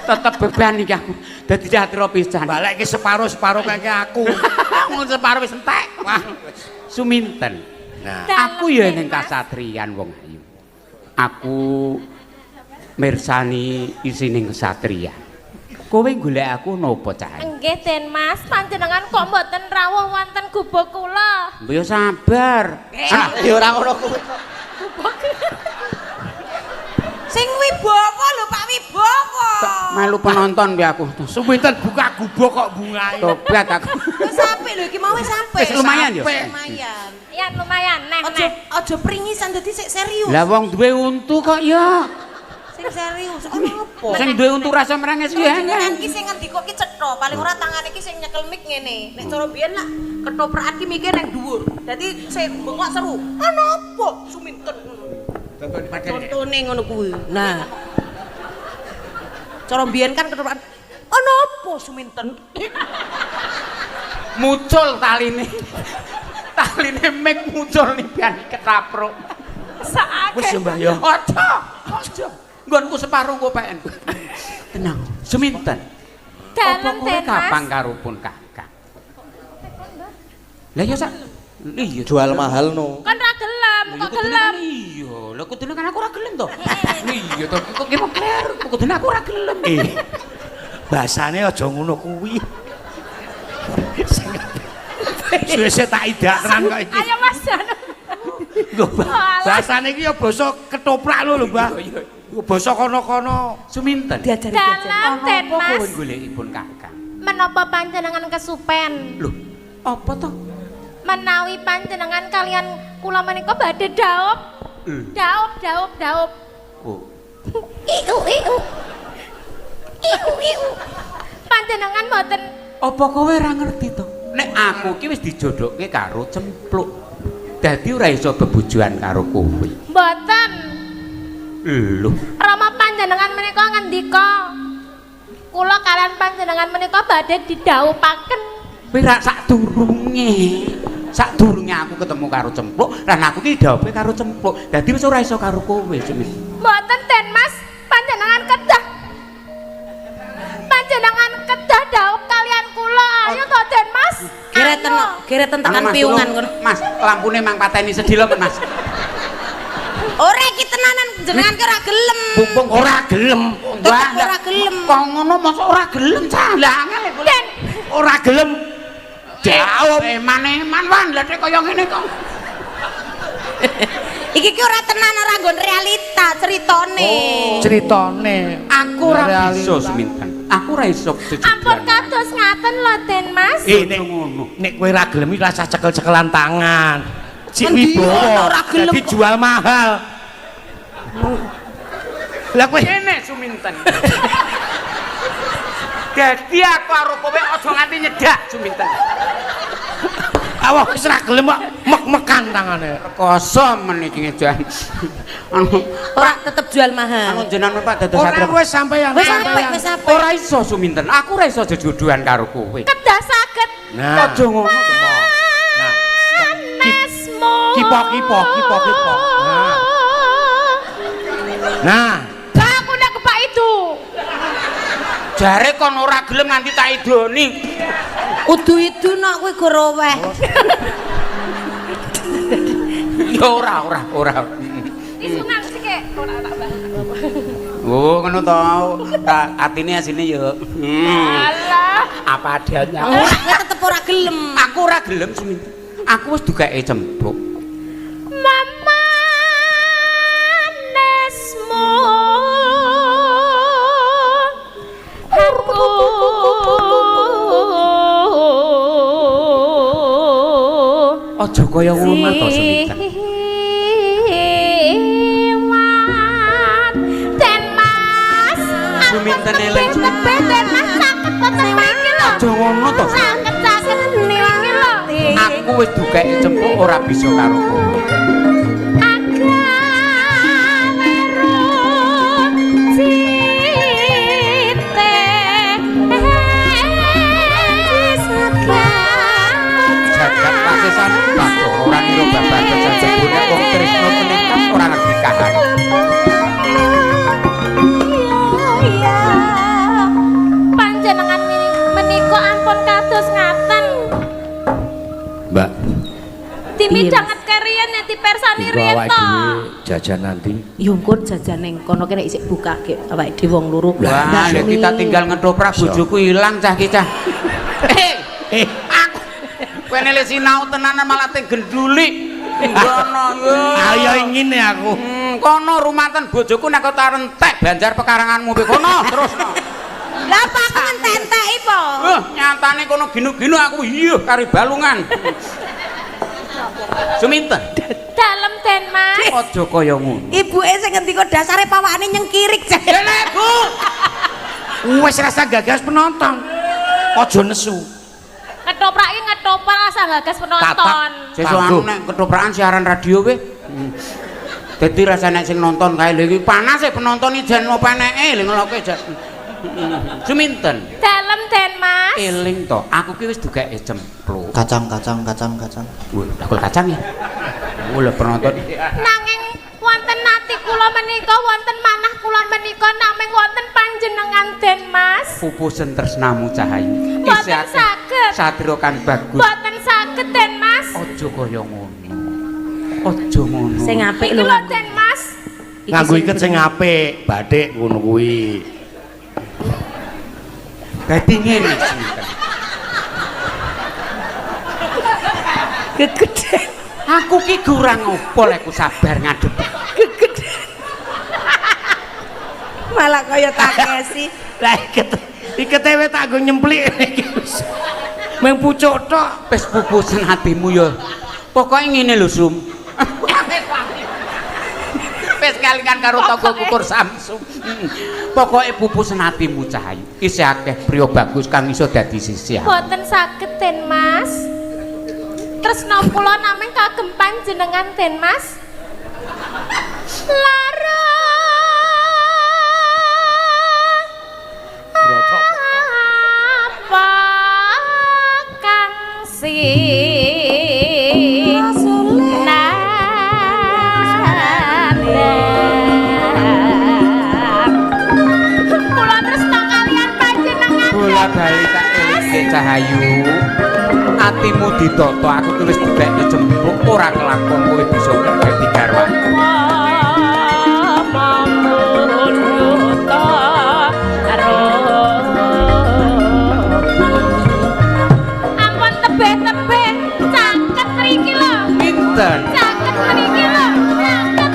S3: Tetep beban iki aku. Dadi satria pisan.
S4: Balekke separo-separo kaya aku.
S3: Wong separo wis entek.
S4: Wah.
S3: Suminten.
S4: Nah,
S3: aku ya ning kasatriyan wong ayu. Aku mirsani isining kesatriyan. Kowe golek aku napa cah?
S5: Nggih Den Mas, panjenengan kok mboten rawuh wonten gubuk kula.
S3: Mbok yo sabar.
S1: Ah, ya ora ngono kuwi.
S5: Gubuk.
S2: Sing wibawa lho Pak Wibawa.
S3: Melu penonton piye aku.
S4: Suminten buka gubuk kok bungae.
S3: Tobat aku.
S2: Wis apik lho iki mau wis apik.
S3: Wis lumayan ya?
S2: Lumayan.
S5: Ya lumayan neh
S2: Aja
S5: neh.
S2: aja pringisan dadi sik serius.
S3: Lah wong duwe untu kok ya.
S2: Sing serius ono apa?
S3: Sing duwe untu rasa merenges ki.
S2: Jenengan ki sing ngendika ki cetha, paling ora tangane ki sing nyekel mik ngene. Nek cara biyen lak ketoprakan ki mikir nang dhuwur. Dadi sing bengok seru. Ana apa? Suminten ngono. Contone ngono kuwi. Nah. Cara biyen kan ketoprakan ana apa Suminten?
S3: Mucul taline. Taline mik mucul ning biyen ketapruk.
S5: Sakake.
S4: Wis ya Mbah ya.
S3: Aja, aja. Nggonku separo engko peken. Tenang, Suminten.
S5: Dalem
S3: Apa kowe
S5: Den Mas.
S3: kapan karo pun kakang? Lah ya sak iya
S1: Jual mahal no.
S5: Kon ra gelem,
S3: Lah,
S5: kok
S3: kudune
S5: gelem.
S3: kan iya, lha kudune kan aku ora gelem to. Iya to, kok ki mau kleru, kudune aku ora gelem.
S4: Eh. Bahasane aja ngono kuwi. Suwe-suwe tak idak tenan kok iki.
S5: Ayo Mas Janu.
S4: Lho, Mbah. Bahasane iki ya basa ketoprak lho lho, Mbah.
S3: Iya,
S4: Iku basa kono-kono.
S3: Suminten.
S2: Diajari diajari.
S5: Dalem Den
S3: Apa kowe
S5: Mas.
S3: golekipun kakang?
S5: Menapa panjenengan kesupen?
S3: Lho, apa to?
S5: Menawi panjenengan kalian kula menika badhe daup. Daup, daup, daup.
S3: Oh.
S5: Iu iu. Iu iu. Panjenengan mboten
S3: Apa kowe ora ngerti to? Nek aku ki wis dijodohke karo Cempluk. Dadi ora iso bebojoan karo kowe.
S5: mboten.
S3: Lho,
S5: Rama panjenengan menika ngendika kula kalian panjenengan menika badhe didhaupaken.
S3: kowe ra sadurunge. Sadurunge aku ketemu karo Cempluk, lan aku ki didhawuhke karo Cempluk. Dadi wis ora iso karo kowe, Sumin.
S5: Mboten Den Mas, panjenengan kedah. Panjenengan kedah dhaup kalian kula. Ayo to Den Mas.
S2: Gereten
S5: Ayo.
S2: gereten tekan
S3: Anu, Mas,
S2: piungan
S3: tolong.
S2: ngono.
S3: Mas, lampune mang pateni sedih lho, Mas.
S2: Ora iki tenanan jenengan ki ora gelem.
S3: Pumpung
S4: Ora gelem.
S2: Tetep ora gelem.
S3: Kok ngono mosok ora gelem cah. Lah angel e
S5: Den,
S4: Ora gelem.
S3: Jauh. Eman-eman wan, lha nek kaya ngene kok.
S2: Iki ki ora tenan ora nggon realita ceritane.
S4: Ceritane.
S3: Aku ora bisa Suminten. Aku ora iso jejegan.
S5: ampun kados ngaten lho Den Mas.
S4: Eh nek
S3: ngono.
S4: nek kowe ora gelem iki rasah cekel-cekelan tangan. Cik
S2: Endi
S4: Wibowo
S2: ora gelem
S4: dadi jual mahal. Lah kowe
S3: Kene Suminten. Dadi aku karo kowe aja nganti nyedak Suminten.
S4: awak wis ora gelem kok mek-mekan tangane.
S3: Rekoso men iki ngejan. Anu
S2: Ora tetep jual mahal.
S3: anu jenengan Pak dados
S4: Ora
S3: satria.
S4: wis sampeyan.
S2: Wis apik, wis apik.
S3: Ora iso Suminten. Aku ora iso jejodohan karo kowe.
S5: Kedah saged
S4: Nah.
S3: Aja ngono to.
S4: Nah.
S5: manesmu.
S4: Kipo kipo kipo kipo. Nah. Nah,
S5: Lah aku nek kepak itu.
S3: Jare kon ora gelem nganti tak idoni.
S2: Udu idu nak kuwi goroweh.
S3: Ya ora ora ora.
S5: Disunan sik. Ora tak Mbah.
S3: Oh, ngono to. Tak atine asine ya.
S5: Alah.
S3: Apa adanya.
S2: Ora kowe tetep ora gelem.
S3: Aku ora gelem Suminten. Aku wis dugake Cempluk.
S5: Memanesmu aku
S3: Aja kaya ngono to Suminten.
S5: Siwat Den Mas.
S3: Suminten eling.
S5: Tebih Den Mas saged boten mriki lho.
S3: Aja ngono to.
S5: Saged-saged mriki lho.
S3: Aku wis dugake Cempluk ora bisa karo kowe.
S5: Agar weruh cite. Dimidhangetke riyen nek dipersani riyen to.
S4: Jajan nanti.
S2: Yo engko jajan ning kono kene isih buka ge awake dhewe wong loro.
S3: Wah, lek kita tinggal ngethoprak bojoku ilang cah ki cah. Aku kowe nek sinau tenanan malah teng genduli. Ngono yo.
S4: Ayo ngene aku.
S3: Kono rumaten bojoku nek kok entek banjar pekaranganmu pe kono terus.
S2: Lah apa aku ngentek-enteki po?
S3: Nyatane kono ginu-ginu aku iya kari balungan. Suminten.
S5: Dalem Den Mas.
S3: Aja kaya ngono.
S2: Ibuke sing ngendika dasare pawakane nyengkirik.
S3: Dene, Bu.
S4: Wis rasa gagas penonton. Aja nesu.
S5: Ketoprak iki ngetoprak rasa gagas penonton.
S3: Sesuk anu nek ketoprakan siaran radio kowe. Dadi rasane sing nonton kae lho iki panas e penonton iki jan opo eneke lho ngeloke jan. Suminten.
S5: Dalem Den Mas.
S3: Eling to, aku ki wis dugeke cempluk.
S1: Kacang kacang kacang kacang.
S3: Wah, bakul kacang ya. Lho penonton.
S5: Nanging wonten ati kula menika wonten manah kula menika namung wonten panjenengan Den Mas.
S3: Pupusen tresnamu Cahayu.
S5: Mboten saged.
S3: Satria kan bagus.
S5: Mboten saged Den Mas.
S3: Aja kaya ngono. Aja ngono.
S2: Sing apik lho
S5: Den Mas.
S4: Nganggo iket sing apik, bathik ngono kuwi.
S3: Dadi ngene Suminten.
S2: Gegeden.
S3: Aku ki kurang opo lek ku sabar ngadepi.
S2: Gegeden. Malah kaya Takeshi.
S4: Lah ikete wis tak nggo nyemplik iki. Mung pucuk tok.
S3: Wis pupusen atimu ya. Pokoke ngene lho Sum. Wis kalingan karo tangga kukur Samsung. Pokoke pupusen atimu Cahayu. Isih akeh priya bagus kang iso dadi sisih.
S5: Mboten saged Den Mas. Tresna kula namung kagem panjenengan Den Mas. Lara apa kang kula tresna kalian panjenengan.
S3: Bola bali tak elingke Cahayu. Atimu ditata aku ki wis dibekne cempluk ora kelakon kowe bisa dadi garwanku.
S5: Ampun tebih-tebih caket mriki lho.
S3: Pinten?
S5: Caket mriki lho. Caket.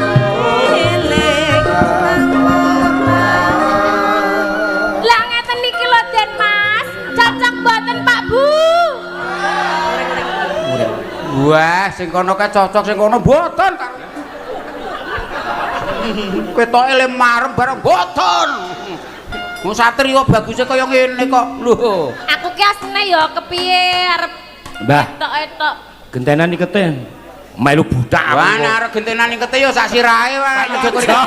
S5: Lah ngeten niki lho Den Mas. Cocok mboten Pak Bu?
S3: Wah, sing kono kae cocok, sing kono mboten. Ketoke le marem bareng mboten. Wong satriya baguse kaya ngene kok. Lho.
S5: Aku ki asline ya kepiye arep
S4: Mbah,
S5: etok-etok.
S4: Gentenan ikete melu budak aku.
S3: Wah, nek arep gentenan ikete ya sak sirahe wae aja kok tok.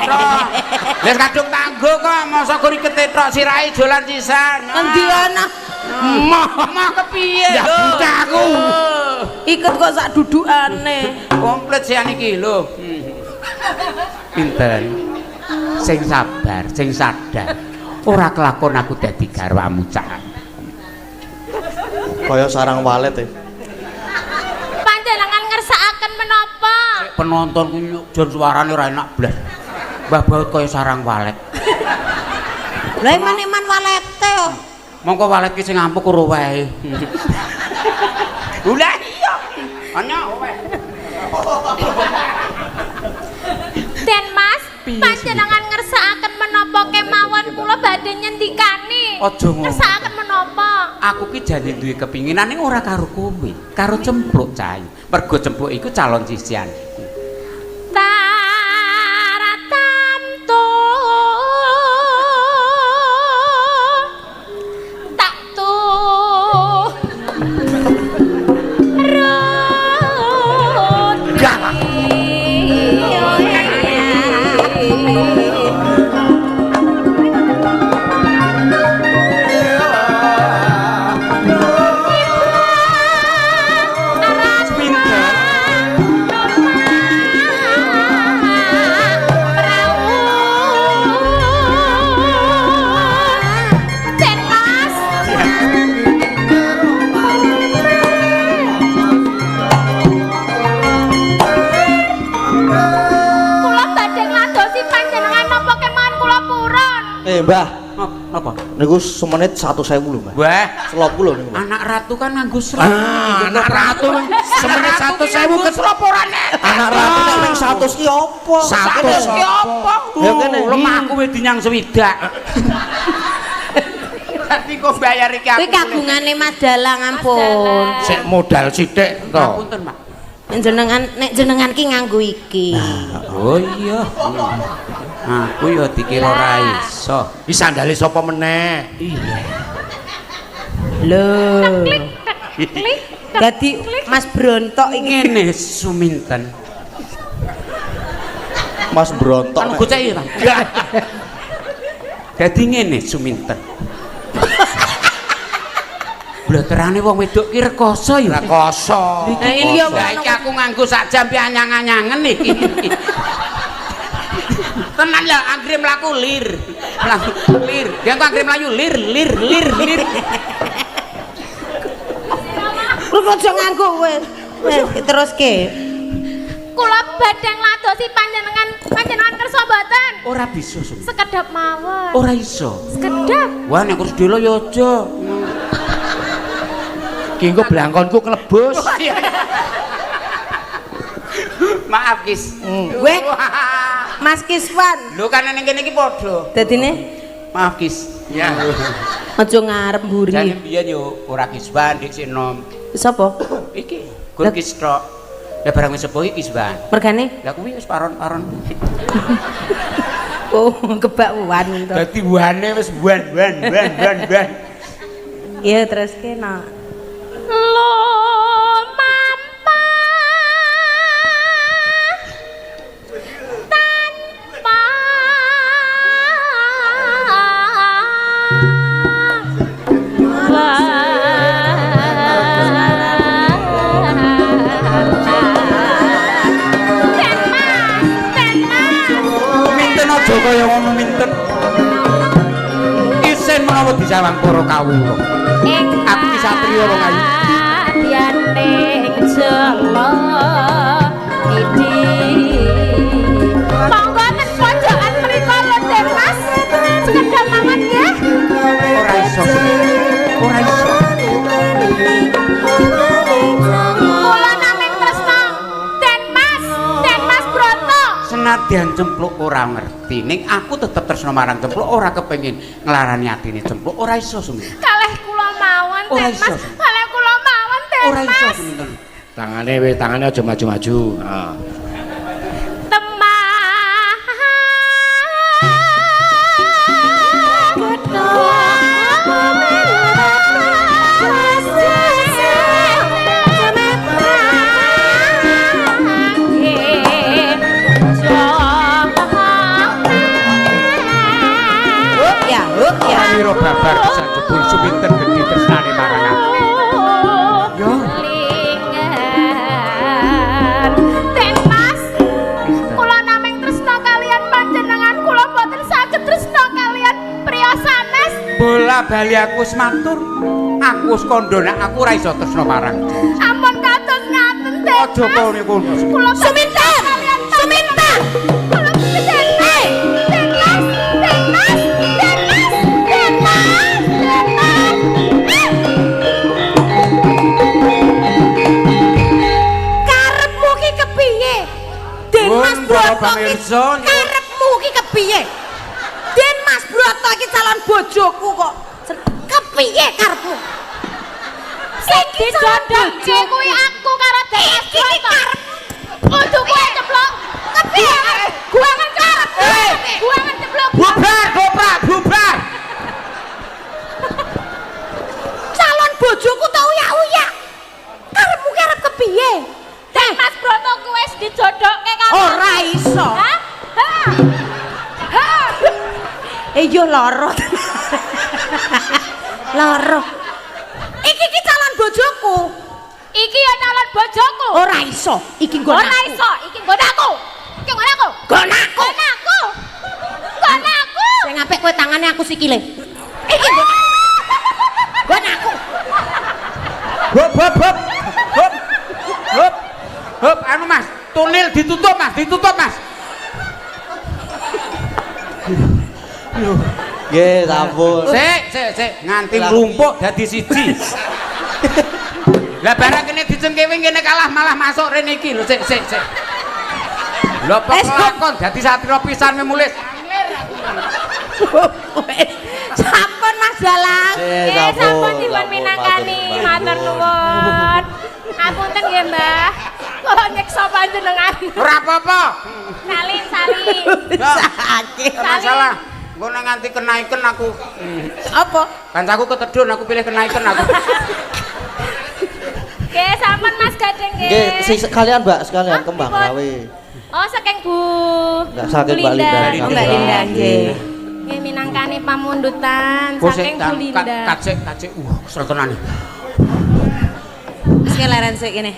S3: Wis kadung tanggo kok, mosok kok ikete tok sirahe jolan sisan.
S2: Endi ana?
S3: Moh, moh kepiye
S4: Ya
S3: lho?
S4: budak aku.
S2: Iket kok sak dudukane.
S3: Komplit sian iki lho. Pinten? Sing sabar, sing sadar. Ora kelakon aku dadi garwamu Cah.
S1: Kaya sarang walet e.
S5: Panjenengan ngersakaken menapa?
S3: Penonton ku jan suarane ora enak blas. Mbah Baut kaya sarang walet.
S2: Lah eman-eman walete kok.
S3: Mongko walet ki sing ampuh karo wae. Lah iya. Ana wae.
S5: Den Mas, panjenengan ngersakaken menapa kemawon kula badhe nyendikani.
S3: Aja ngono.
S5: Ngersakaken menapa?
S3: Aku ki jane duwe kepinginan ning ora karo kowe, karo Cempluk Cahayu. Mergo Cempluk iku calon sisihanku.
S5: Taratamtu tak tu
S3: Pinten?
S1: Mbah,
S3: Napa?
S1: Niku semenit 100.000 lho, Mbah.
S3: Wah,
S1: Selop lho niku, Mbah.
S3: Anak ratu kan nganggo serap.
S4: Ah, anak ratu semenit 100.000 keserap ora nek.
S1: Anak ratu nek ping 100 ki apa?
S4: 100
S3: ki apa?
S1: Ya kene.
S3: Lemahku wis dinyang swidak. Dadi kok bayar iki aku.
S2: Kuwi kagungane Mas Dalang ampun.
S4: Sik modal sithik to.
S3: Ngapunten, Pak.
S2: Jenengan nek jenengan ki nganggo iki.
S3: Oh iya. Aku ya dikira ora iso.
S4: Iki sandale sapa meneh?
S3: Iya.
S2: Lho.
S5: Klik.
S2: Dadi Mas Brontok iki
S3: Ngene Suminten.
S1: Mas Brontok.
S3: Kan gocek iki, Pak. Dadi ngene Suminten. Bloterane wong wedok ki rekoso ya.
S4: Rekoso.
S2: Nah, ini ya
S3: Lah iki aku nganggo sak jam pi anyang-anyangen iki. Tenan lah anggere mlaku lir. Mlaku lir. Ya engko anggere mlayu lir lir lir lir.
S2: Lu kok aja nganggo kowe. Wes teruske.
S5: Kula badhe ngladosi panjenengan, panjenengan kersa mboten?
S3: Ora bisa Suminten.
S5: Sekedap mawon.
S3: Ora iso.
S5: Sekedap.
S3: Wah nek kurus delo ya aja.
S4: Ki engko blangkonku klebus.
S3: Maaf, Kis.
S2: Weh. Mas Kiswan.
S3: Lho kan ning kene iki padha.
S2: Dadine
S3: Maaf, Kis. Ya.
S2: aja ngarep mburi.
S3: Jane biyen yo ora Kiswan dik sik nom.
S2: Sapa?
S3: Iki gur Kis tok. Lah barang wis sepuh iki Kiswan.
S2: Mergane?
S3: Lah kuwi wis paron-paron.
S2: Oh, kebak wan to.
S3: Dadi wane wis wan wan wan wan wan.
S2: Iya teruske nak.
S5: Lumampah tanpa Den Mas, Den Mas.
S3: Minten aja kaya ngono minten. Isin menawa disawang para kawula. Aku ki satriya wong ayu.
S5: Atianing jala midi. Monggo ten pojokan mriku lho Den Mas. Sekedap mawon nggih.
S3: Ora iso. Ora iso.
S5: Kula naming tresna Den Mas, Den Mas Broto.
S3: Senadyan Cempluk ora ngerti, ning aku tetep tresna marang Cempluk, ora kepengin nglarani atine Cempluk, ora iso Suminten.
S5: Kalih kula mawon
S3: Ora
S5: Den
S3: iso.
S5: Mas. Kalih kula mawon Den
S3: Ora iso
S5: Mas.
S3: Suminten.
S4: Tangane wis tangane aja maju-maju. Heeh.
S5: Temah
S2: Hup ya, hup ya.
S3: Ora babar pisan jebul Suminten gedhe tresnane marang aku. Yo.
S5: Den Mas, kula naming tresna kalian panjenengan, kula boten saged tresna kalian priya sanes.
S3: Bola bali aku wis matur. Aku wis kandha nek aku ora iso tresna marang.
S5: Ampun kados ngaten, Den
S3: Aja
S5: Mas.
S3: kono kono.
S5: Kula
S2: Suminten! Suminten!
S5: Kula Den Mas, Den Mas, Den Mas, Den Mas, Den Mas, Den Mas.
S2: Karepmu ki kepiye? Den Mas
S3: Bun, para
S2: Broto ki
S3: pamirsa,
S2: karepmu ki kepiye? Den Mas Broto ki calon bojoku kok. Kepiye karepmu?
S5: Sing dijodohke kuwi aku karo Den Mas
S2: Iki ki
S5: Broto.
S2: karep
S5: Kudu kowe ceplok. Kepiye? Guangan ceplok. Guangan ceplok.
S3: Bubar, bubar, bubar.
S2: calon bojoku tak uyak-uyak. Karepmu ki arep kepiye?
S5: Den Mas Broto kuwi wis dijodohke karo
S2: Ora iso.
S5: Hah? Hah? Hah?
S2: Eh yo loro. Loro. Iki ki calon bojoku.
S5: Iki ya calon bojoku.
S2: Ora iso. Iki nggon
S5: Ora
S2: aku.
S5: iso, iki nggon aku. Iki nggon aku.
S2: Nggon aku.
S5: Nggon aku. Nggon aku.
S2: Sing apik kowe tangane aku sikile. Iki nggon aku. Nggon aku.
S3: Hop hop hop. Hop. Hop. Hop, anu Mas, tunil ditutup Mas, ditutup Mas.
S1: Nggih, sampun.
S3: Sik, sik, sik, nganti nglumpuk dadi siji. Lah barang kene dicengkewi kene kalah malah masuk rene iki lho, sik, sik, sik. Lho apa kelakon dadi satria pisan mulih.
S2: Sampun Mas Dalang.
S5: Nggih, sampun dipun minangkani, matur nuwun. Ngapunten nggih, Mbah. Kula nyeksa panjenengan.
S3: Ora apa-apa.
S5: Salin, salin.
S2: Sakit.
S3: Masalah. Engko nek nganti kenaiken aku.
S2: Apa?
S3: Kancaku ketedhun aku pilih kenaiken aku.
S5: Nggih, sampun Mas Gading nggih.
S1: Nggih, sekalian Mbak, sekalian kembang rawe.
S5: Oh, saking Bu.
S1: Enggak saking Mbak Linda.
S2: Oh, Mbak Linda nggih.
S5: Nggih minangkani pamundutan saking Bu Linda.
S3: Kacik, kacik. Kesel tenan.
S2: Wis leren sik kene.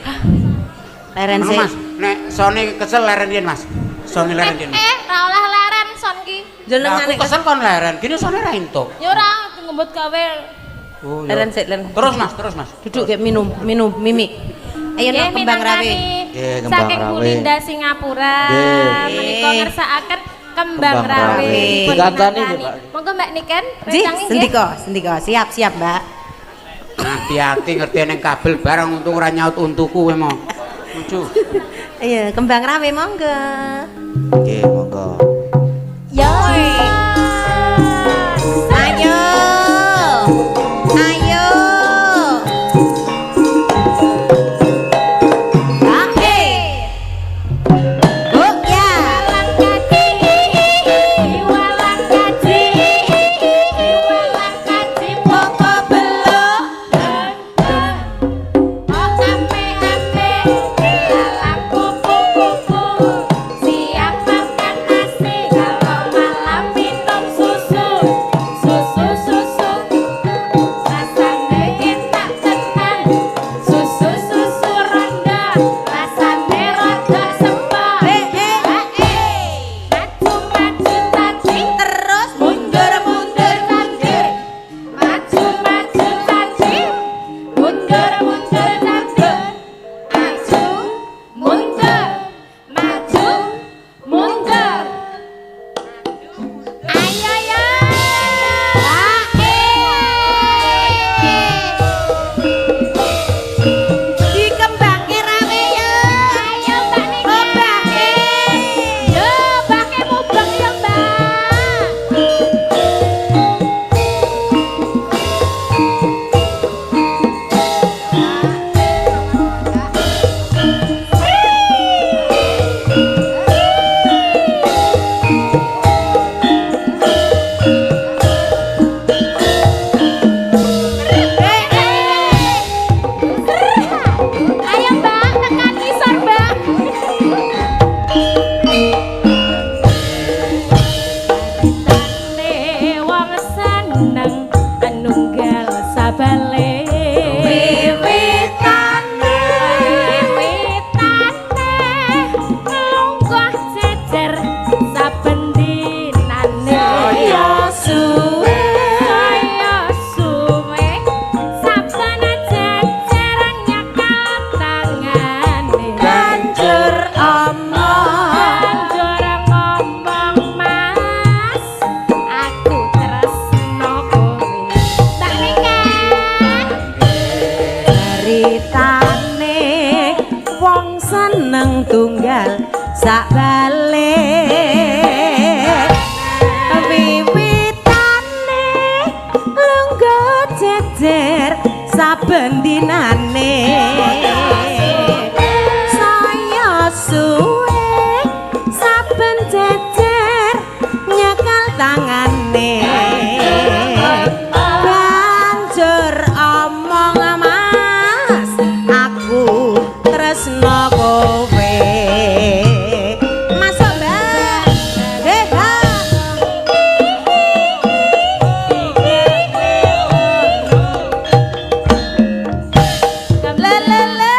S2: Leren sik.
S3: Mas, nek sone kesel leren yen, Mas. Sone leren yen.
S5: Ra olah leren son ki.
S2: Jenengane
S3: aku kesel kon leren. Gini sone ra entuk.
S5: Ya ora ngembut gawe.
S3: Oh,
S2: leren sik, leren.
S3: Terus Mas, terus Mas.
S2: Duduk kayak minum, minum mimi. Ayo nok kembang rawe.
S1: Nggih, kembang
S5: saking
S1: rawe.
S5: Bu Linda Singapura. Menika ngersakaken kembang rawe.
S1: Dikancani nggih, Pak.
S5: Monggo Mbak Niken,
S2: rencangi nggih. Sendika, sendika. Siap, siap, Mbak.
S3: Hati-hati ngerti ning kabel barang untung ora nyaut untuku kowe mau. Lucu.
S2: Iya, kembang rawe monggo.
S1: Nggih, monggo.
S2: Yo. Ayo. Ayo. Oke. Oh ya.
S5: Walang kaji, walang kaji, pokok beluk. Oh ape-ape, lalang kupu-kupu. Siap makan nasi kalau malam minum susu. Susu, susu, rasane enak tenan. Susu, susu ronda, rasane rada sepah. Maju, maju tadi,
S2: Terus
S5: mundur, mundur tadi. Maju, maju tadi, mundur, mundur tadi. Maju, mundur, maju, mundur. Ayo ya.
S2: Dikembangke rawe ya.
S5: Ayo Mbak Niki.
S2: Obake.
S5: Yo, bake mubeng ya, Mbak. Ayo Mbak, tekan ngisor, Mbak. Ceritane wong seneng anunggal sabale.
S2: Wiwitane.
S5: Wiwitane lungguh jejer saben dinane.
S2: Saya suwe.
S5: Saya suwe saben jejer nyekal tangane.
S2: Banjur omong.
S5: Banjur ngomong Mas, aku tresno kowe. Tak nikah.
S2: Ceritane wong seneng tunggal sak balik. Wiwitane lungguh jejer saben dinane. Saya suwe saben jejer nyekal tangane. Banjur omong Mas, aku tresno kowe. Masuk Mbak. Heha. Le le le.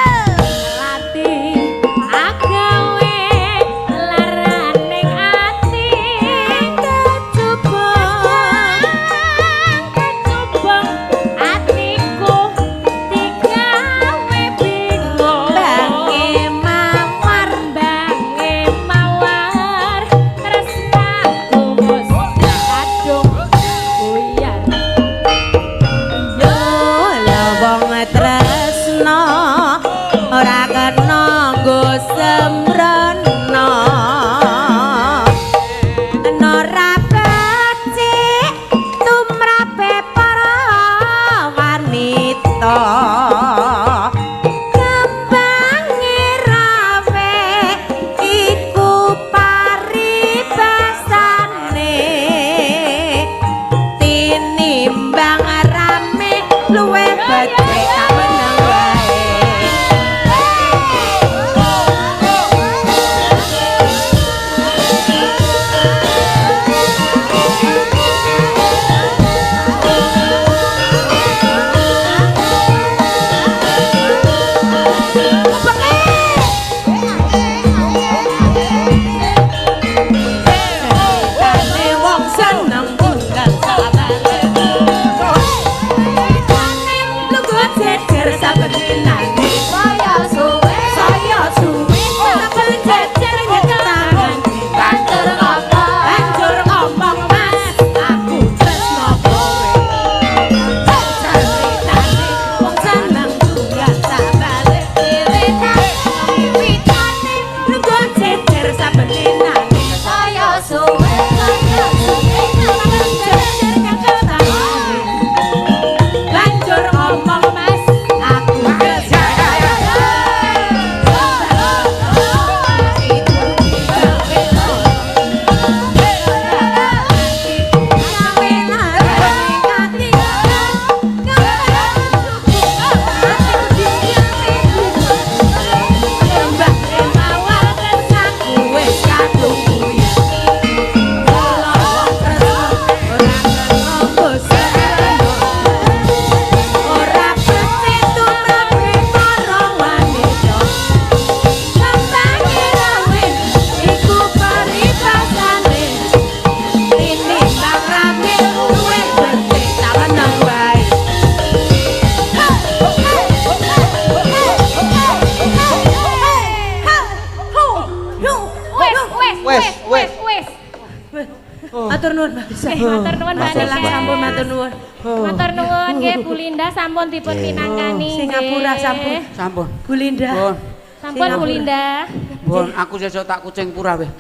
S5: Matur nuwun Mbak
S2: Dalang sampun matur nuwun.
S5: Matur nuwun nggih Bu Linda sampun dipun minangkani.
S2: Singapura sampun.
S3: Sampun.
S2: Bu Linda.
S5: Sampun Bu Linda.
S3: Bon, aku sesuk tak kucing pura weh.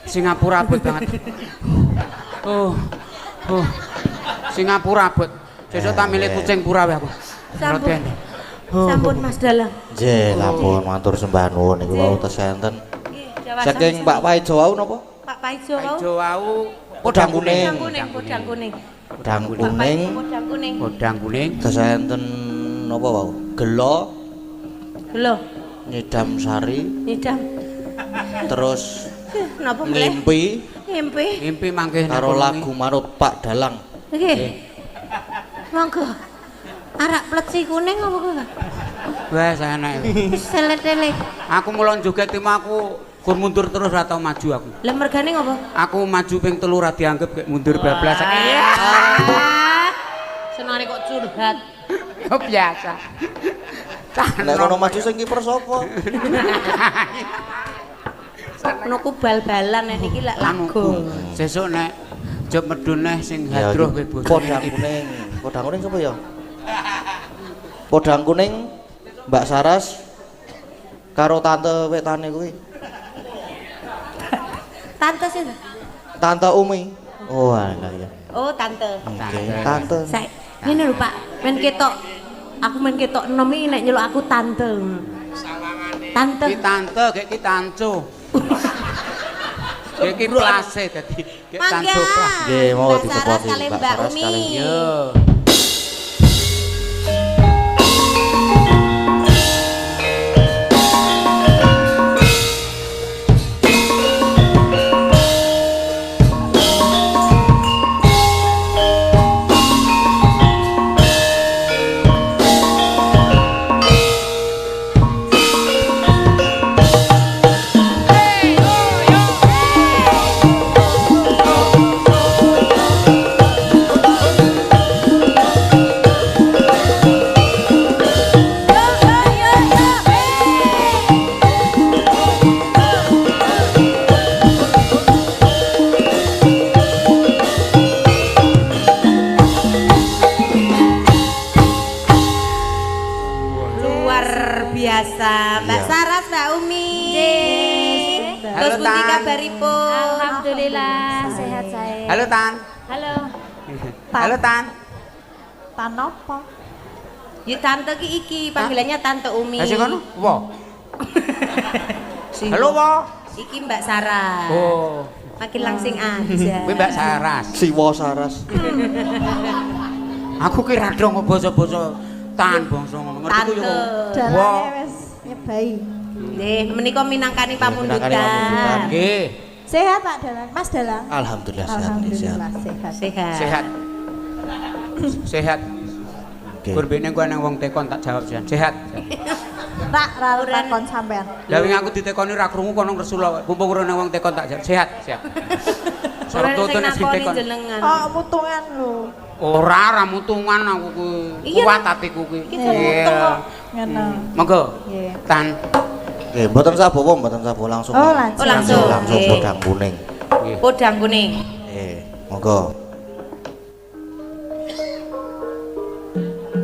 S3: Singapura abot banget. Oh. Oh. Singapura abot. Sesuk tak milih kucing pura weh aku.
S2: Sampun. Sampun Mas Dalang.
S1: Nggih, sampun matur sembah nuwun niku wau tes enten. Saking Pak Paijo wau napa?
S2: Pak Paijo wau.
S3: Paijo wau
S1: podang kuning.
S2: Podang kuning.
S1: Podang kuning.
S2: Podang kuning.
S3: Podang kuning.
S1: Tes enten napa wau? Gelo.
S2: Gelo.
S1: Nyidam sari.
S2: Nyidam.
S1: Terus
S2: napa
S1: ngimpi?
S2: Ngimpi.
S3: Ngimpi mangke
S1: karo lagu manut Pak Dalang.
S2: Nggih. Monggo. Arak pleci kuning apa kuwi?
S3: Wes enak.
S2: Sele-sele.
S3: Aku mulon joget timo aku gur mundur terus ora tau maju aku.
S2: Lah mergane ngopo?
S3: Aku maju ping 3 ora dianggep gek mundur bablas.
S2: Iya. Senane kok curhat.
S3: Yo biasa.
S1: Nek kono maju sing kiper sapa?
S2: Ngono ku bal-balan nek niki lak lagu.
S3: Sesuk nek job medun neh sing hadroh kowe bojone.
S1: Podang kuning. Podang kuning sapa ya? Podang kuning Mbak Saras karo tante wetane kuwi.
S2: Tante sih.
S1: Tante Umi. Oh, alah iya.
S2: Oh, tante.
S1: Oke, tante.
S2: Saya ngene lho, Pak. Men ketok aku men ketok enom iki nek nyeluk aku tante.
S3: Sawangane.
S2: Tante.
S3: Ki tante, gek ki tanco. Gek ki plase dadi gek tanco plas.
S1: Nggih, mau disepoti
S2: Mbak Saras Umi.
S3: Yo.
S2: Mbak Saras, Mbak Umi. Terus pundi kabaripun?
S5: Alhamdulillah sehat saya.
S3: Halo Tan.
S5: Halo.
S3: Halo Tan.
S6: Tan apa?
S2: Ya tante ki iki panggilannya Tante Umi.
S3: Lah sing kono? Wo. Halo wo.
S2: Iki Mbak Saras.
S3: Oh.
S2: Makin langsing aja.
S3: Kuwi Mbak Saras.
S1: Siwa Saras.
S3: Aku ki ra dong basa-basa tan bangsa ngono. Ngerti ku yo.
S6: Dalane wis nyebai.
S2: Nggih, menika minangkani pamundutan.
S3: Nggih.
S6: Sehat Pak Dalang, Mas Dalang.
S1: Alhamdulillah sehat.
S6: Alhamdulillah sehat.
S2: Sehat.
S3: Sehat. Sehat. Gur bene ku nang wong tekon tak jawab jan. Sehat.
S6: Rak ra takon sampean.
S3: Lah wingi aku ditekoni ra krungu kono ngresula. Mumpung ora nang wong tekon tak jawab. Sehat, sehat.
S2: Ora
S3: Sorot
S2: sing
S3: nek sing
S2: nakoni
S3: tekon.
S2: jenengan.
S6: Oh, mutungan lho.
S3: Ora, ora mutungan aku kuwi. Kuat atiku kuwi.
S6: Iki jan mutung kok. Ngono.
S3: Monggo.
S6: Nggih.
S3: Tan.
S1: Nggih, mboten sabowo, mboten sabowo langsung.
S6: Oh, langsung.
S2: Oh, langsung.
S1: Langsung podang kuning.
S3: Nggih.
S2: Podang kuning.
S1: Nggih, monggo.
S5: Thank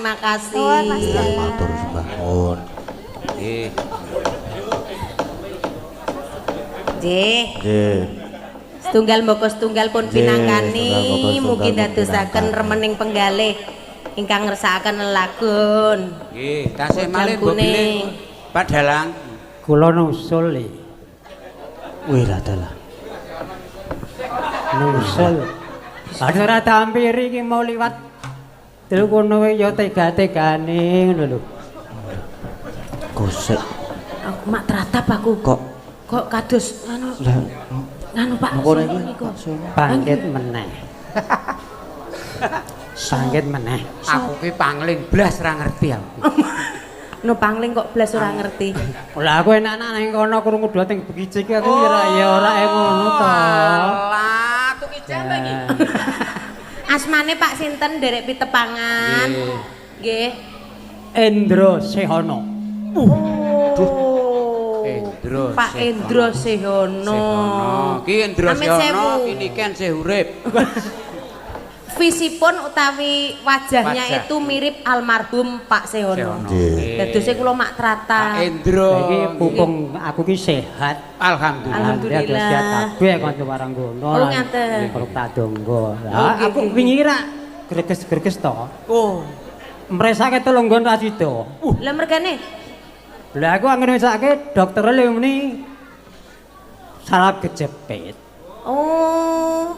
S2: Terima kasih.
S6: Nuwun Mas Dalang.
S1: Matur sembah nuwun.
S3: Nggih.
S2: Nggih.
S1: Nggih.
S2: Setunggal mboko setunggal pun
S1: Nggih,
S2: pinangkani
S1: setunggal mboko setunggal
S2: mugi
S1: pun
S2: dadosaken
S1: pinangkani.
S2: remening penggalih ingkang ngersakaken lelagon.
S3: Nggih, tasih
S2: Godang
S3: malih mbok
S2: kuning.
S3: bilih Pak Dalang.
S7: Kula nusul e.
S1: Wih lah dalah.
S7: Nusul. Ada ora tampiri iki mau liwat telu kono ya tega-tegane ngono lho.
S1: Kosek
S2: Aku mak teratap aku.
S1: kok
S2: Kok kados nganu
S1: lah
S2: nganu Pak.
S1: napa niku?
S2: Niku.
S7: Bangkit meneh. Bangkit meneh.
S3: Aku ki pangling blas ora ngerti aku.
S2: No pangling kok blas ora ngerti.
S7: Lah aku enak-enak nang kono krungu dua teng begici iki aku ya ora ya ora ngono to.
S3: Alah, tuki jam iki.
S2: Asmane Pak sinten nderek pitepangan. Nggih.
S7: Endro Sehono.
S2: Oh.
S3: Endro
S2: Pak
S3: Sehono.
S2: Endro Sehono.
S3: Sehono. Ki Endro
S2: Amit
S3: Sehono
S2: sewu.
S3: ki niken sih urip.
S2: Visipun utawi wajahnya
S3: Wajah.
S2: itu mirip almarhum Pak Sehono.
S1: Nggih.
S2: Dadose kula mak
S3: Pak
S2: trata.
S3: Endro.
S7: Lah iki pupung aku ki sehat.
S3: Alhamdulillah.
S2: Alhamdulillah.
S7: Sehat kabeh kanca waranggono.
S2: Oh, ngaten.
S7: Perlu tak donggo.
S2: Oh,
S7: Lah
S2: nggih,
S7: aku
S2: nggih.
S7: wingi ra greges-greges to.
S3: Oh.
S7: Mresake telung nggon ra sida.
S2: Lah mergane
S7: Lah aku anggere mesake doktere le muni saraf kejepit.
S2: Oh.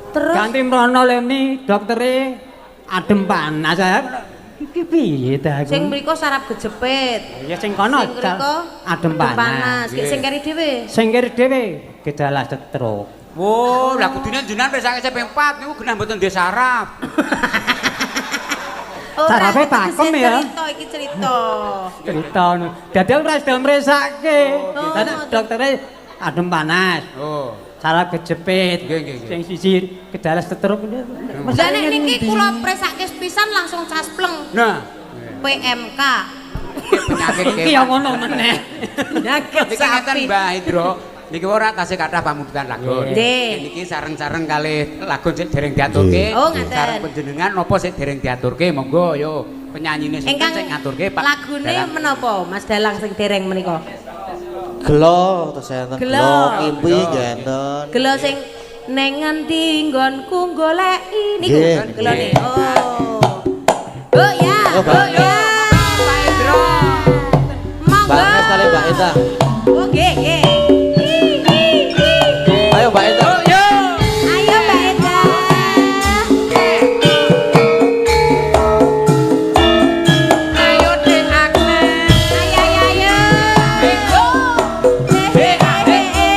S2: Terus
S7: Ganti mrono le muni doktere adem panas. Iki piye ta aku?
S2: sing mriko saraf kejepit.
S7: Ya sing kono
S2: Sing mriko
S7: adem panas.
S2: Ki Sing keri dhewe.
S7: Sing kiri dhewe gejala stroke.
S3: Wo, lah kudune jenengan wis ping 4 niku genah mboten ndek saraf.
S2: Ora,
S7: Sarafe
S2: iki
S7: pakem
S2: tegese
S7: ya.
S2: Cerita iki cerita.
S7: Cerita ngono. Dadi ora sida mresake.
S2: Oh,
S7: Dadi doktere adem panas.
S3: Oh.
S7: Saraf kejepit.
S3: Nggih, nggih, nggih.
S7: Sing siji gejala stroke.
S2: Lah nek niki kula presake pisan langsung caspleng
S3: Nah,
S2: PMK.
S3: iki penyakit
S7: Iki ya ngono meneh.
S2: Penyakit
S3: Niki ngeten
S2: sapi.
S3: Mbah Indro, niki ora tasih kathah pamundutan lagon.
S2: Nggih.
S3: Niki sareng-sareng kalih lagon sik dereng diaturke.
S2: Oh, ngaten.
S3: Sareng panjenengan napa sik dereng diaturke monggo yo penyanyine sinten
S2: Ingkang
S3: sik ngaturke Pak.
S2: lagune
S3: Dalang.
S2: menapa Mas Dalang sing dereng menika?
S1: Gelo terus enten
S2: Gelo.
S1: gelo ngimpi nggih enten.
S2: Gelo sing neng ngendi nggonku goleki niku
S1: Nggih,
S2: gelone.
S1: nggih.
S2: Oh. Oh ya,
S1: Oh, Mbak.
S2: oh ya.
S3: Pak Indro.
S2: Monggo.
S1: Mbak Agnes kali Mbak Enda.
S2: Oh nggih, nggih.
S1: Ayo Mbak Enda.
S3: Oh yo.
S2: Ayo Mbak Enda.
S3: Ayo Dek Agnes.
S2: Ayo ayo ayo. He he he.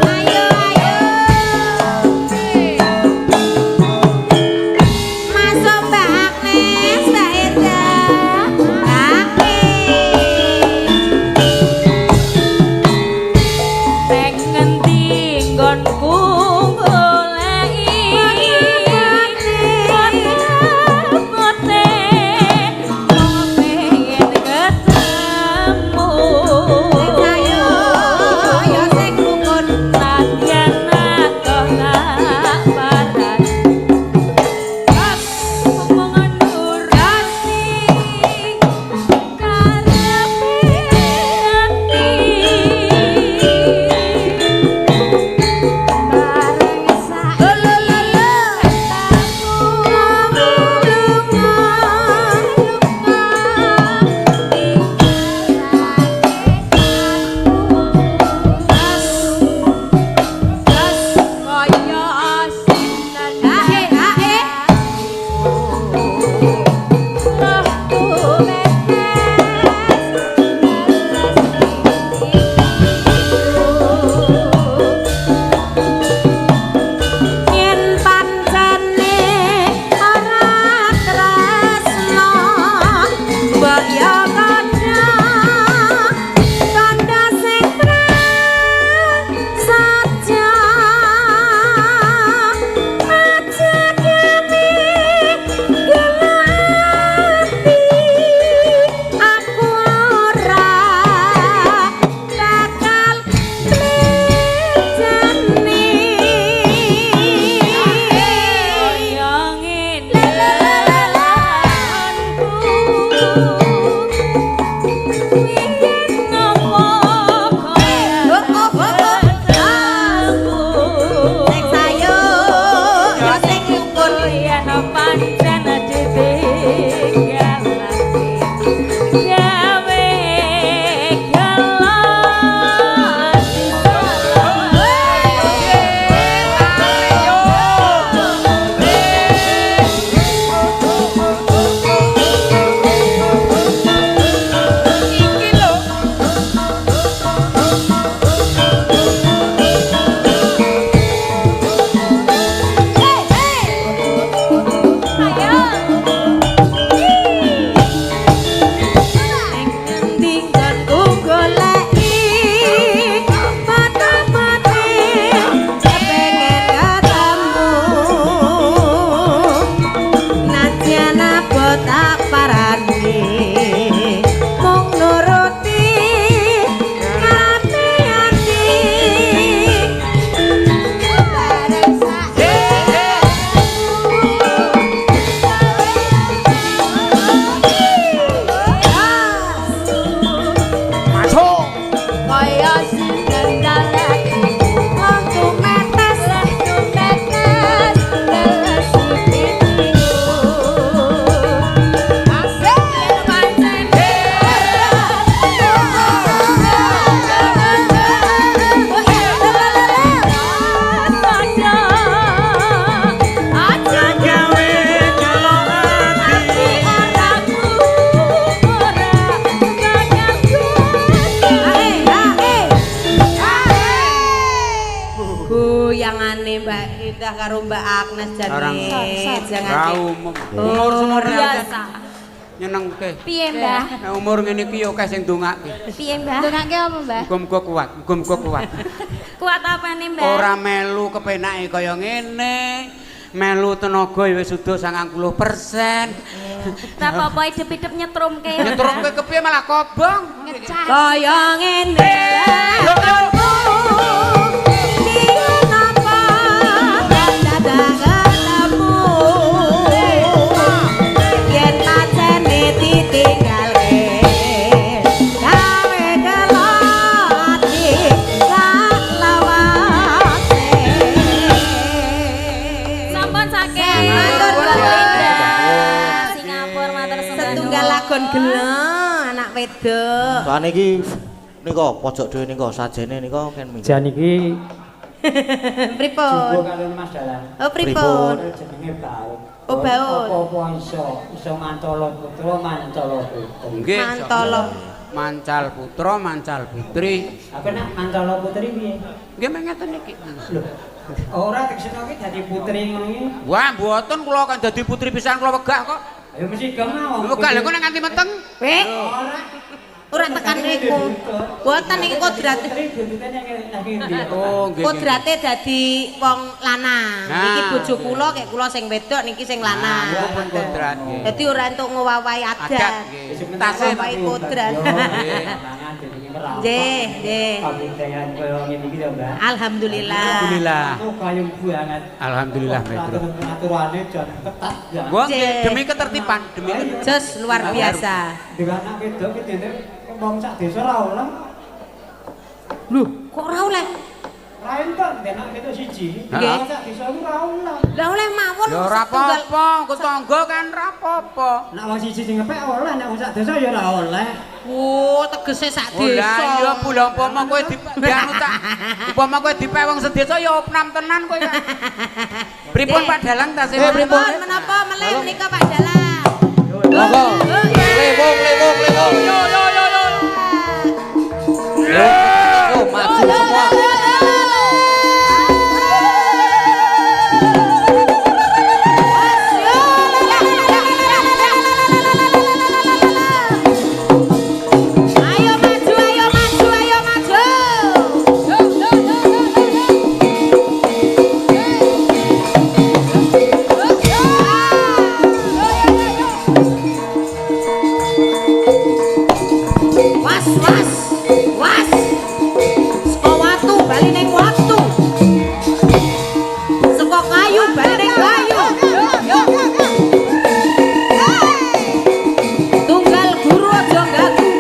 S2: Ayo ayo. Masuk Mbak Agnes, Mbak Enda. Mbak Agnes. Linda karo Mbak Agnes jane. Jangan
S3: Ra umum. Umur semono
S5: Biasa.
S3: Nyenengke.
S5: Piye, Mbah?
S3: Nek umur ngene iki ya akeh sing ndongake.
S5: Piye, Mbah? Ndongake apa, Mbah?
S3: Muga-muga kuat, muga-muga kuat.
S5: Kuat apane, Mbah?
S3: Ora melu kepenake kaya ngene. Melu tenaga ya wis sudah 90%.
S5: Ora apa-apa idep-idep nyetrumke.
S3: Nyetrumke kepiye malah kobong.
S5: Ngecas.
S2: Kaya ngene lakonku. Napa dadak ketemu. Yen pacene ditinggalke. Gawe gelo ati sak lawase.
S5: Sampun saking.
S2: Matur
S5: Mbak
S2: nuwun.
S5: Linda. Singapura matur sembah
S2: Setunggal
S5: nuwun.
S2: lagon gelo anak wedok.
S1: Saniki nika pojok dhewe nika sajene nika ken minggu.
S7: Jan iki
S2: Pripun?
S7: jumbo kaliyan Mas Dalang.
S2: Oh pripun?
S7: Jenenge baut.
S2: Oh, baut.
S7: Apa-apa iso, iso mantala putra, mantala putri.
S3: Nggih.
S2: Mantala.
S3: Mancal putra, mancal putri.
S7: Aku nek mantala putri piye?
S3: Nggih mengeten iki.
S7: Lho, ora tegesno ki dadi putri ngono iki.
S3: Wah, mboten kula kan dadi putri pisan kula wegah kok.
S7: Ayo mesti gemah wong.
S3: Wegah lha kok nek nganti meteng.
S2: Weh,
S7: Ora.
S2: ora tekan niku. Mboten iki kodrate.
S7: Putri buntute nek nang endi?
S3: Oh, nggih.
S2: Kodrate dadi wong lanang.
S3: Nah.
S2: Iki bojo kula kek kula sing wedok niki sing lanang.
S3: Nah, pun kodrat nggih.
S2: Dadi ora entuk ngowawahi
S3: Adat
S2: adat.
S3: nggih. Tasih
S2: Ngowawahi kodrat.
S3: Nggih.
S2: Nggih, nggih.
S7: Kabudayan kaya ngene iki to, Mbak.
S2: Alhamdulillah.
S3: Alhamdulillah.
S7: Aku kayung banget.
S3: Alhamdulillah, Mbak.
S7: Aturan-aturane jan ketat banget.
S3: Wah, nggih,
S2: Nggih.
S3: demi ketertiban, demi ketertiban.
S2: Jos luar biasa.
S7: Dhewe anak wedok ki dene wong sak desa ora oleh.
S2: Lho, kok ora oleh?
S7: Ora entuk ndek anak wedok siji.
S3: Nggih.
S7: Wong sak desa ku ora oleh.
S2: Lah oleh mawon
S3: Ya ora
S2: setunggal-
S3: apa-apa, engko tangga kan ora apa-apa.
S7: Nek wong siji sing ngepek oleh, nek wong sak desa ya ora oleh.
S2: Wo, tegese sak
S3: Oh lah
S2: desa.
S3: iya Bu, lah umpama kowe dianu tak umpama kowe dipek wong sedesa ya opnam tenan kowe kan. Pripun Pak Dalang tasih?
S1: Pripun?
S2: Pripun menapa melih menika Pak Dalang?
S1: Monggo. Lewung lewung lewung.
S3: Yo yo yo yo.
S1: Yo maju semua.
S2: Ayo maju, ayo maju, ayo maju. Was was was. Saka watu bali ning watu. Saka kayu bali ning kayu. Tunggal guru aja ganggu.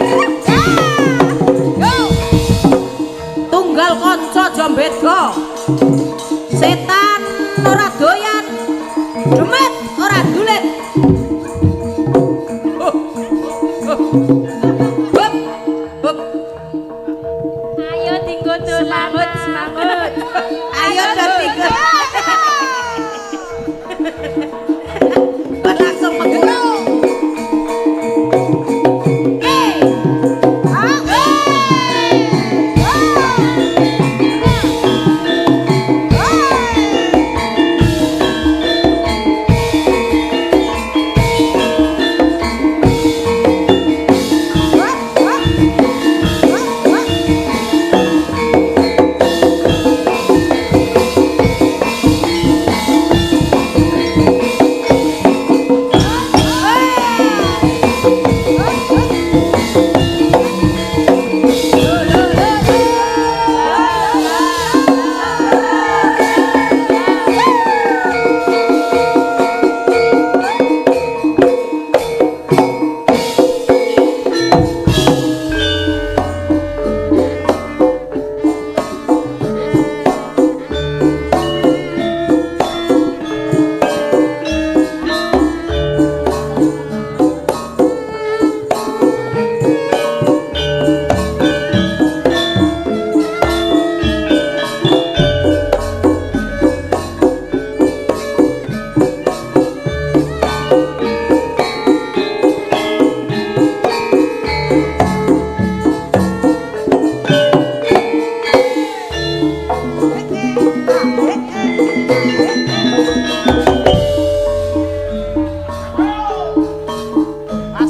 S2: Tunggal kanca aja beda. Setan ora doyan. Demit ora dulit. Hup, hup.
S5: Ayo dinggo dolan. Semangat, semangat.
S2: Ayo dadi. Kok langsung menggerak. Eh.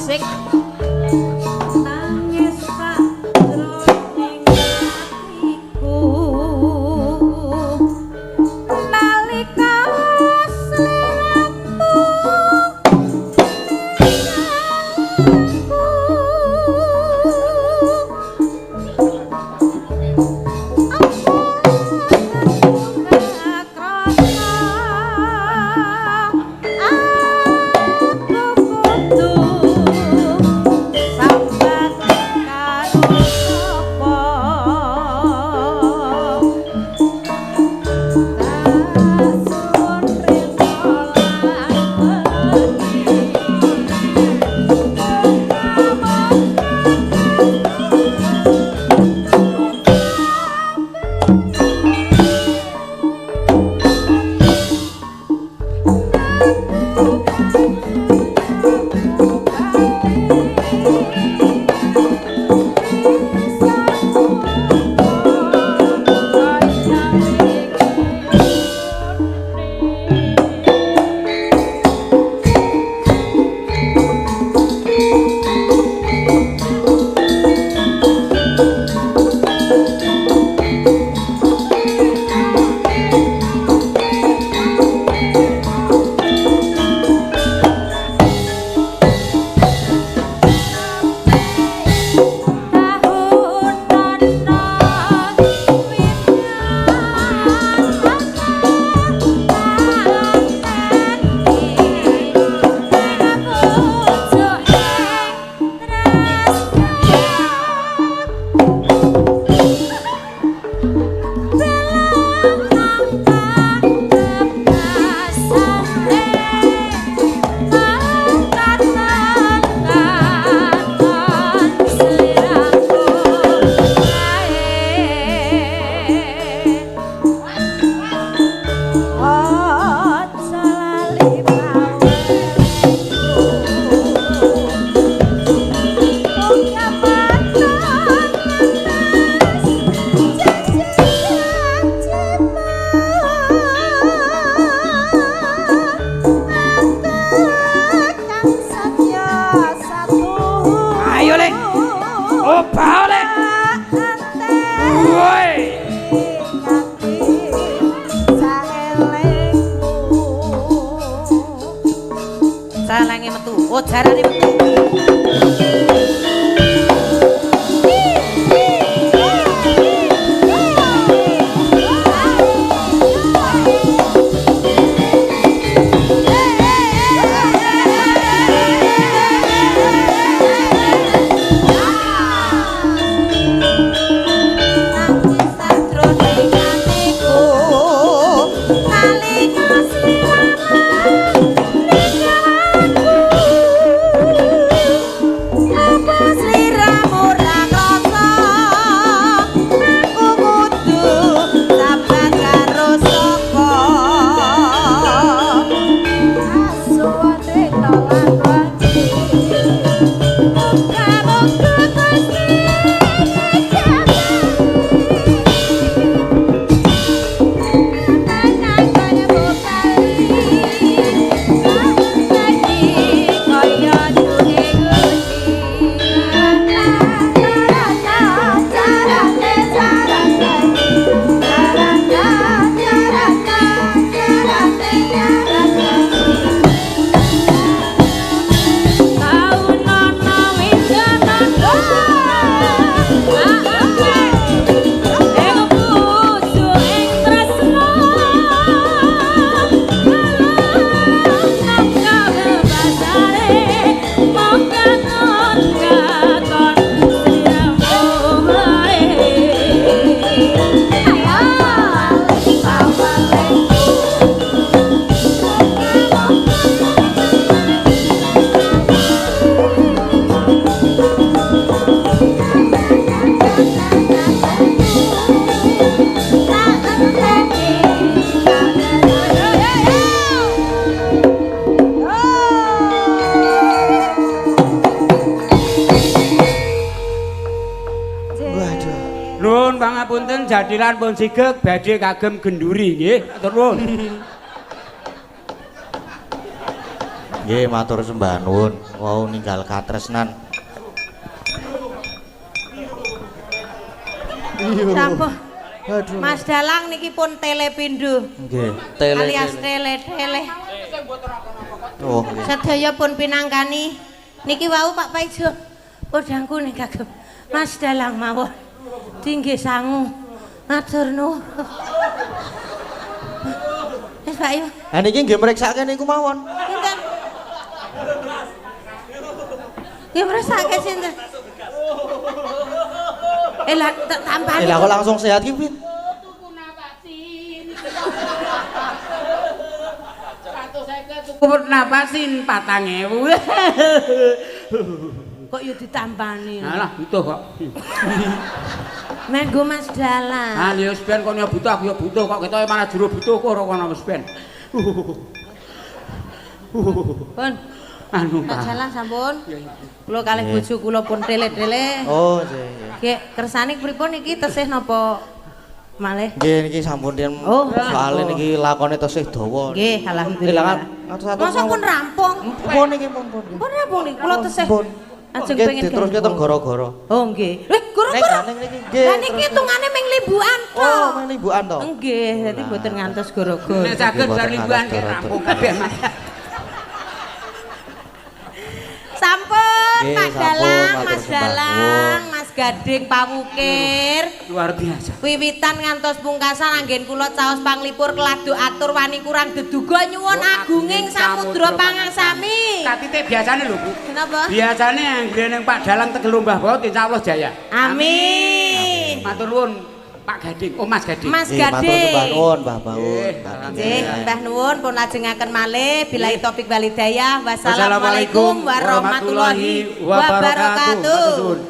S5: Asik.
S2: Nangis sakjroning atiku nalika sliramu aku kudu sambat karo sapa tak suwun rena lan wedi.
S4: Ayo, Lek. Obah, Lek. Woi.
S2: Salange metu. Oh, jarane metu.
S3: Nuwun pangapunten jathilan pun sigeg badhe kagem genduri nggih. Matur nuwun.
S1: Nggih, matur sembah nuwun. Wau ninggal katresnan.
S2: Sampun.
S1: Aduh.
S2: Mas Dalang niki pun tele pindho.
S1: Nggih, tele.
S2: Alias tele-tele.
S1: Oh, nggih.
S2: Sedaya pun pinangkani. Niki wau Pak Paijo podangku ning kagem Mas Dalang mawon. Dinggih sangu. Matur nuwun. Wis Pak Yu.
S1: Ha niki nggih mriksake niku mawon.
S2: Sinten? Nggih mriksake sinten? Lah tak tampani.
S1: Lah kok langsung sehat ki, Pin?
S3: Tuku napasin 4.000.
S2: Kok yo ditampani.
S3: Alah, butuh kok.
S2: Menggo Mas Dalang.
S3: Ah, ya wis ben kon ya butuh, aku ya butuh kok ketoke malah jero butuh kok ora kono wis ben.
S2: Pun.
S3: Anu,
S2: Pak Dalang sampun. Kula kalih bojo kula pun tele-tele.
S1: Oh, nggih, nggih.
S2: Nggih, kersane pripun iki tesih napa malih?
S1: Nggih niki sampun riyen.
S2: Oh.
S1: Soale niki lakone tesih dawa.
S2: Nggih, alhamdulillah. Masa pun rampung?
S1: Pun niki pun pun.
S2: Pun rampung niki kula tesih.
S1: Pun.
S2: Ajeng
S1: Nggih,
S2: pengen
S1: diteruske teng gara-gara.
S2: Oh nggih. Eh, gara-gara.
S1: Nek niki nggih.
S2: Lah niki hitungane ming limbukan to.
S1: Oh, ming limbukan to.
S2: Nggih, dadi mboten ngantos gara-gara.
S3: Nek saged bar limbukan nggih rampung kabeh, Mas.
S2: Sampun
S1: Nggih,
S2: Pak
S1: sampun,
S2: Dalang,
S1: matur
S2: Mas
S1: sembah
S2: Dalang, Mas Gading Pawukir.
S3: Luar biasa.
S2: Wiwitan ngantos pungkasan anggen kula caos panglipur keladuk atur wani kurang deduga nyuwun agunging samudra pangaksami.
S3: Katite biasane lho, Bu.
S2: Kenapa?
S3: Biasane anggere ning Pak Dalang Tegel Mbah Baut insyaallah jaya.
S2: Amin.
S3: Matur nuwun Pak Gading, oh Mas Gading.
S2: Mas
S1: Nggih, matur sembah
S2: Gading.
S1: nuwun Mbah Baut.
S3: Nggih,
S1: Mbah
S2: Nggih,
S1: Niken.
S2: Mbah nuwun pun lajengaken malih billahi taufik walhidayah. Wassalamualaikum warahmatullahi wabarakatuh.
S3: Matur nuwun.